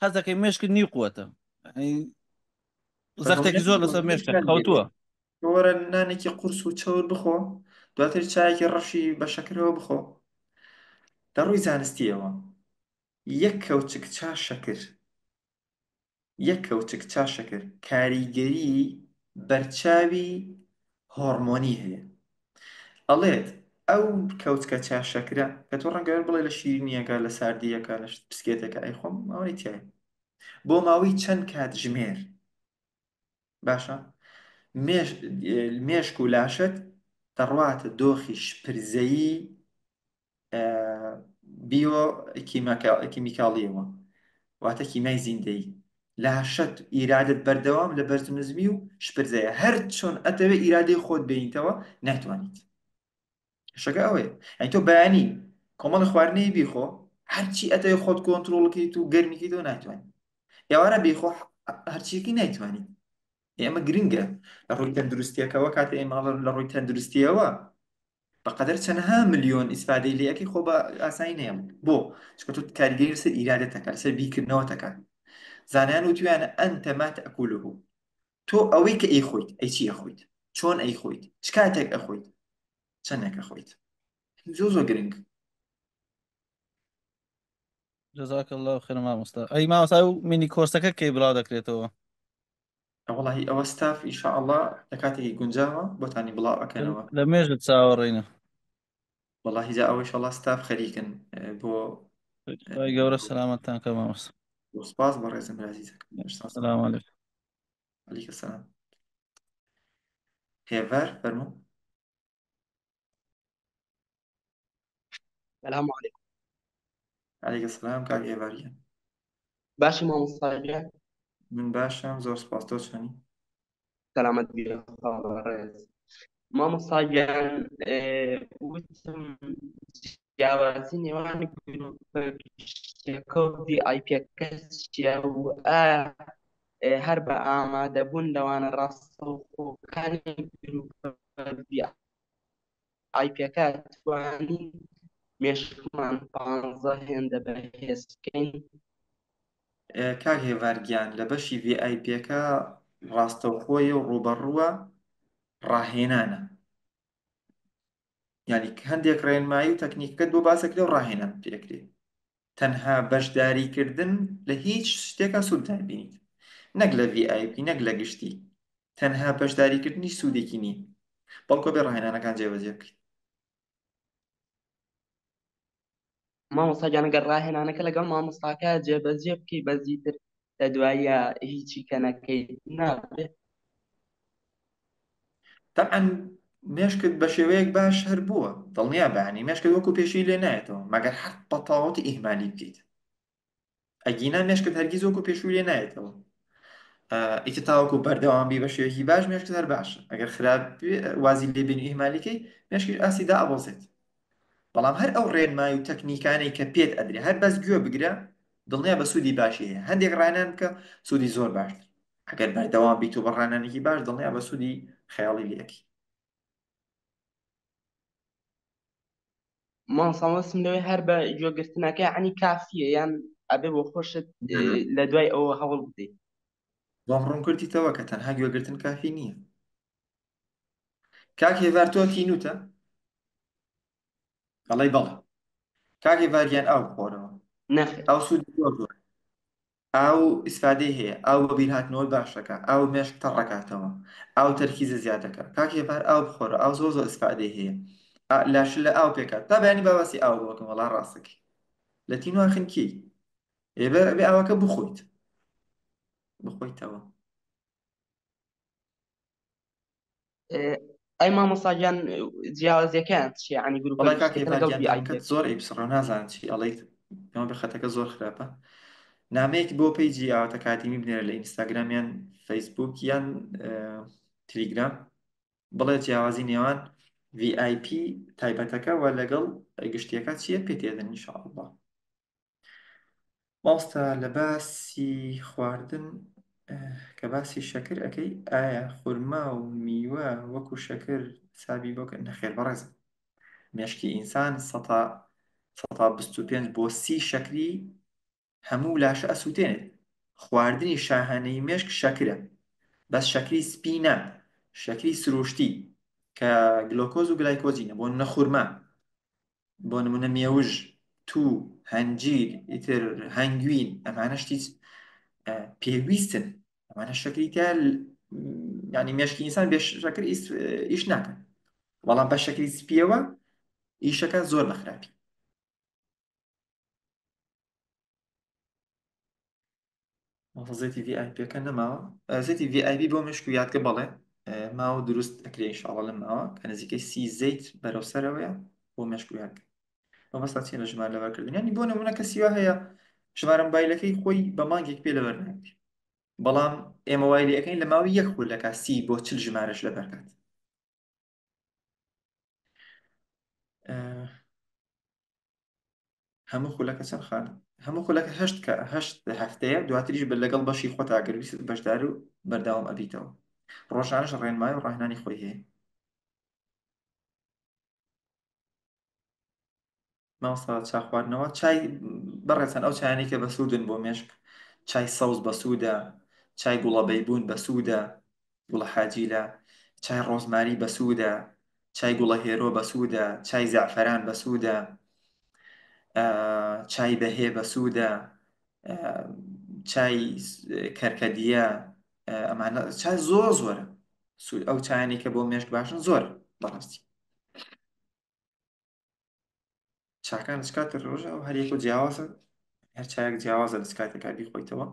حەز دەکەی مێشکت نیو قوتە زەختێکی زۆر لەسەر مێشکە خەوتووە. وەرە نانێکی قورس و چەور بخۆ دواتر چایەکی ڕەشی بە شەکرەوە بخۆ لە ڕووی زانستیەوە یەک کەوچک چا شەکر یەک کەوچک چا شەکر کاریگەری بەرچاوی هۆڕمۆنی هەیە ئەڵێت ئەو کەوچکە چا شەکرە کە تۆ ڕەنگە بڵێ لە شیرینیەکە لە ساردیەکە لە پسکێتەکە ئەیخۆم ئەوەی تایە بۆ ماوەی چەند کاتژمێر باشە مێشک و لاشت دەڕواتە دۆخی شپرزەیی بیۆ کیمیکاڵیەوە واتە کیمیای زیندەیی لاشت ئیرادت بەردەوام لە بەرز و نزمی و شپرزەیە هەر چۆن ئەتەوێ ئیرادەی خۆت بینیتەوە ناتوانیت کێشەکە ئەوەیە یعنی تۆ بەیانی کۆمەڵی خواردنەی بیخۆ هەرچی ئەتەوێ خۆت کۆنترۆڵکەیت و گەرمیکەیتەوە ناتوانیت ئێوارە بیخۆ هەرچیەکەی نایتوانیت ئێمە گرنگە لە ڕووی تەندروستیەکەوە کاتێ ئێمە لە ڕووی تەندروستیەوە بەقەدەر چەندەها ملیۆن ئیسفادەی لێ ئەکەی خۆ بە ئاسایی نەیەڵ بۆ چونکە تۆ کاریگەری لەسەر ئیرادەتەکە لەسەر بیرکردنەوەتەکە زانایان وتویانە ئەنتە ما تەئکولوه تۆ ئەوەی کە ئەیخۆیت ئەی چی ئەخۆیت؟ چۆن ئەیخۆیت، چ کاتێک ئەخۆیت، چەندێک ئەخۆیت. زۆر زۆر گرنگ. جزاک اللە خێرا مامۆستا. ئەی مامۆستا ئەو مینی کۆرسەکە کەی بڵاو دەکرێتەوە؟ وەڵاهی ئەوە ستاف ان شاء اللە لە کاتێکی گونجاوە بۆتانی بڵاو ئەکەنەوە. لە مێژە چاوەڕێینە. وەڵاهی جا ئەوەیش ئەڵا ستاف خەریکن بۆ خوای گەورە سەلامەتتان کە مامۆستا. سپاس بەڕێزم برازیزەکەم. سلام علیکم. علیکم السلام. هێڤار فەرموو. سلام علیکم. علیکم السلام کاک هێڤار گیان. باشی مامۆستا گیان؟ من باشم زۆر سپاس تۆ چۆنی؟ سەلامەت بی خوا بەڕێز. مامۆستا گیان وتم جیاوازی نێوان گروپە گشتیەکە و ڤی ئای پیەکە چییە و ئایا هەر بە ئامادەبوون لەوانە ڕاستەوخۆکانی گروپە ڤی ئای پیەکە توانین مێشکمان پانزە هێندە بەهێز بکەین؟ کاک هێڤار گیان لە بەشی ڤی ئای پیەکە ڕاستەوخۆیە و ڕووبەڕووە ڕاهێنانە یعنی هەندێک ڕێنمایی و تەکنیکەکەت بۆ باسەکرێ و ڕاهێنان پێکرێ تەنها بەشداریکردن لە هیچ شتێکا سوود نابینیت نەک لە VIP نەک لە گشتی تەنها بەشداریکردنی سوودێکی نییە بەڵکۆ بێ ڕاهێنانەکان جێبەجێ بکەیت. مامۆستا گیان گەر ڕاهێنانەکە لەگەڵ مامۆستاکە جێبەجێ بکەی بەزیتر لە دوایە هیچی کە نەکەیت نابێت. تەبعەن مێشکت بە شێوەیەک باش هەر بووە دڵنیا بە یانی مێشکت وەکو پێشووی لێ نایەتەوە مەگەر هەر بە تەواوەتی ئیهمالی بکەیت ئەگینا مێشکت هەرگیز وەکو پێشووی لێ نایەتەوە ئیتر تاوەکو بەردەوام بی بە شێوەیەکی باش مێشکت هەر باشە ئەگەر خراپ وازی لێ بێنی ئیهمالیکەی مێشکیش ئاستی دائەبەزێت بەڵام هەر ئەو ڕێنمای و تەکنیکانەی کە پێت ئەدرێ هەر بەس گوێ بگرە دڵنیا بە سوودی باشی هەیە هەندێک ڕانان بکە سوودی زۆر باشتر ئەگەر بەردەوام بیت و بە ڕانانێکی باش دڵنیا بە سوودی خەیاڵی لێ ئەکەی. مامۆستا مەبەستم لەوەی هەر بە گوێگرتنەکە یعنی کافیە یان ئەبێ بۆ خۆشت لە دوای ئەوە هەوڵ بدەیت؟ بۆم ڕوون کردیتەوە کە تەنها گوێگرتن کافی نییە. کاک هێڤار تۆ تینوتە؟ ئەڵێی بەڵێ. کاک هێڤار گیان ئاو بخۆرەوە. نەخێر. ئاو سوودی زۆر زۆرە. ئاو ئیسفادەی هەیە ئاو بەبیرهاتنەوەت باشەکە ئاو مێشک تەڕەکاتەوە ئاو تەرکیزە زیادەکە کاک هێڤار ئاو بخۆرە ئاو زۆر زۆر ئیسفادەی هەیە لاشە لە ئاو پێکات تا بەیانی با باسی ئاو بۆکەم وەڵا ڕاستەکەی لە تینوا خنکی ئێ بێ ئاوەکە بخۆیت بخۆیتەوە. ئەی مامۆستا گیان جیاوازیەکەیان چیە یعنی گروپە وەڵای کاک گشتیەکە هێڤار لەگەڵ گیان ڤی ئای دەنگەکەت پی زۆر ئەیپسڕێ و نازانم چی ئەڵێیت پێم وابێ خەتەکە زۆر خراپە نامەیەک بۆ پەیجی ئاوات ئەکادیمی بنێرە لە ئینستاگرام یان فەیسبوک یان تلیگرام بڵێ جیاوازی نێوان VIP تایبەتەکە و لەگەڵ گشتیەکە چییە پێ تێدەن ان شاء الله مامۆستا لە باسی خواردن کە باسی شەکر ئەکەی ئایا خورما و میوە وەکو شەکر حسابی بۆ کە نەخێر بەڕێزم مێشکی ئینسان سەتا 25 بۆ 30 شەکری هەموو لاشە ئەسووتێنێت خواردنی شاهانەی مێشک شەکرە بەس شەکری سپی نا شەکری سروشتی کە گلۆکۆز و گلایکۆجینە بۆ نمونە خورما بۆ نمونە مێوژ توو هەنجیر ئیتر هەنگوین ئەمانە شتی پێویستن ئەمانە شەکری تیا ینی مێشکی ئینسان بێ شەکر ئیش ناکەن بەڵام بە شەکری سپیەوە ئیشەکە زۆر بە خراپی زێتی VIP ەکە نەماوە زێتی VIP بۆ مشک و یادگە بەڵێ ماوە دروست ئەکرێ ئینشاڵڵا لەم ماوە کە نزیکەی سی زەیت بەرەو سەرەوەیە بۆ مشک و یادگە مەبەستا چیە لە ژمارە لەبەرکردن یعنی بۆ نمونە کەسی وا هەیە ژمارە مۆبایلەکەی خۆی بە مانگێک پێ لەبەر ناگرێ بەڵام ئێمە وای لێ ئەکەین لە ماوەی یەک خولەکە سی بۆ 40 ژمارەش لەبەرکات هەموو خولەکە چەند خان هەموو خولەکە هەشت کە هەشت هەفتەیە دواتریش بە لەگەڵ بەشی خۆتا گەر ویستت بەشدار و بەردەوام ئەبیتەوە ڕۆژانەش ڕێنمایی و ڕاهێنانی خۆی هەیە مامۆستا چا خواردنەوە چای بەڕێزان ئەو چایانەی کە بەسوودن بۆ مێشک چای سەوز بەسوودە چای گوڵە بەیبوون بەسوودە گوڵە حاجیلە. چای ڕۆزماری بەسوودە، چای گوڵە هێرۆ بەسوودە، چای زەعفەران بەسوودە، چای بەهێ بەسوودە، چای کەرکەدیە، ئەمانە چای زۆر زۆرە. سوود ئەو چایانەی کە بۆ مێشک باشن زۆر بەڕاستی. چاکان لە چ کاتێک ڕۆژە ئەو هەر یەکە جیاوازە هەر چایەک جیاوازە لە چ کاتێکا بیخۆیتەوە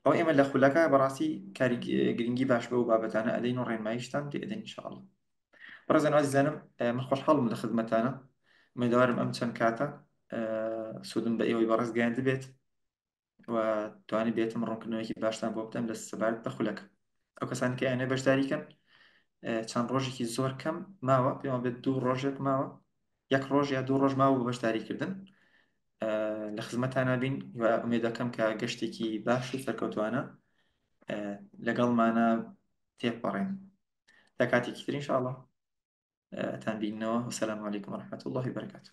ئەو ئێمە لە خولەکە بەڕاستی کاری گرنگی باش بەو بابەتانە ئەدەین و ڕێنماییشتان پێ ئەدەین ان شاء الله بەڕێزان ئازیزانم من خۆشحاڵم لە خزمەتانە ئومێدەوارم ئەم چەند کاتە سوودم بە ئێوەی بەڕێز گەیاندبێت و توانی بێتم ڕوونکردنەوەیەکی باشتان بۆ بدەم لە سەبارەت بە خولەکە. ئەو کەسانی کە ئەیانەوێت بەشداری کەن چەند ڕۆژێکی زۆر کەم ماوە، پێم بێت دوو ڕۆژێک ماوە، یەک ڕۆژ یا دوو ڕۆژ ماوە بۆ بەشداریکردن. لە خزمەتانە بین و ئومێد دەکەم کە گەشتێکی باش و سەرکەوتوانە لەگەڵمانە تێپەڕێن. تا کاتێکی تر ان شاء الله تان بینەوە. والسلام علیکم ورحمة الله وبرکاته.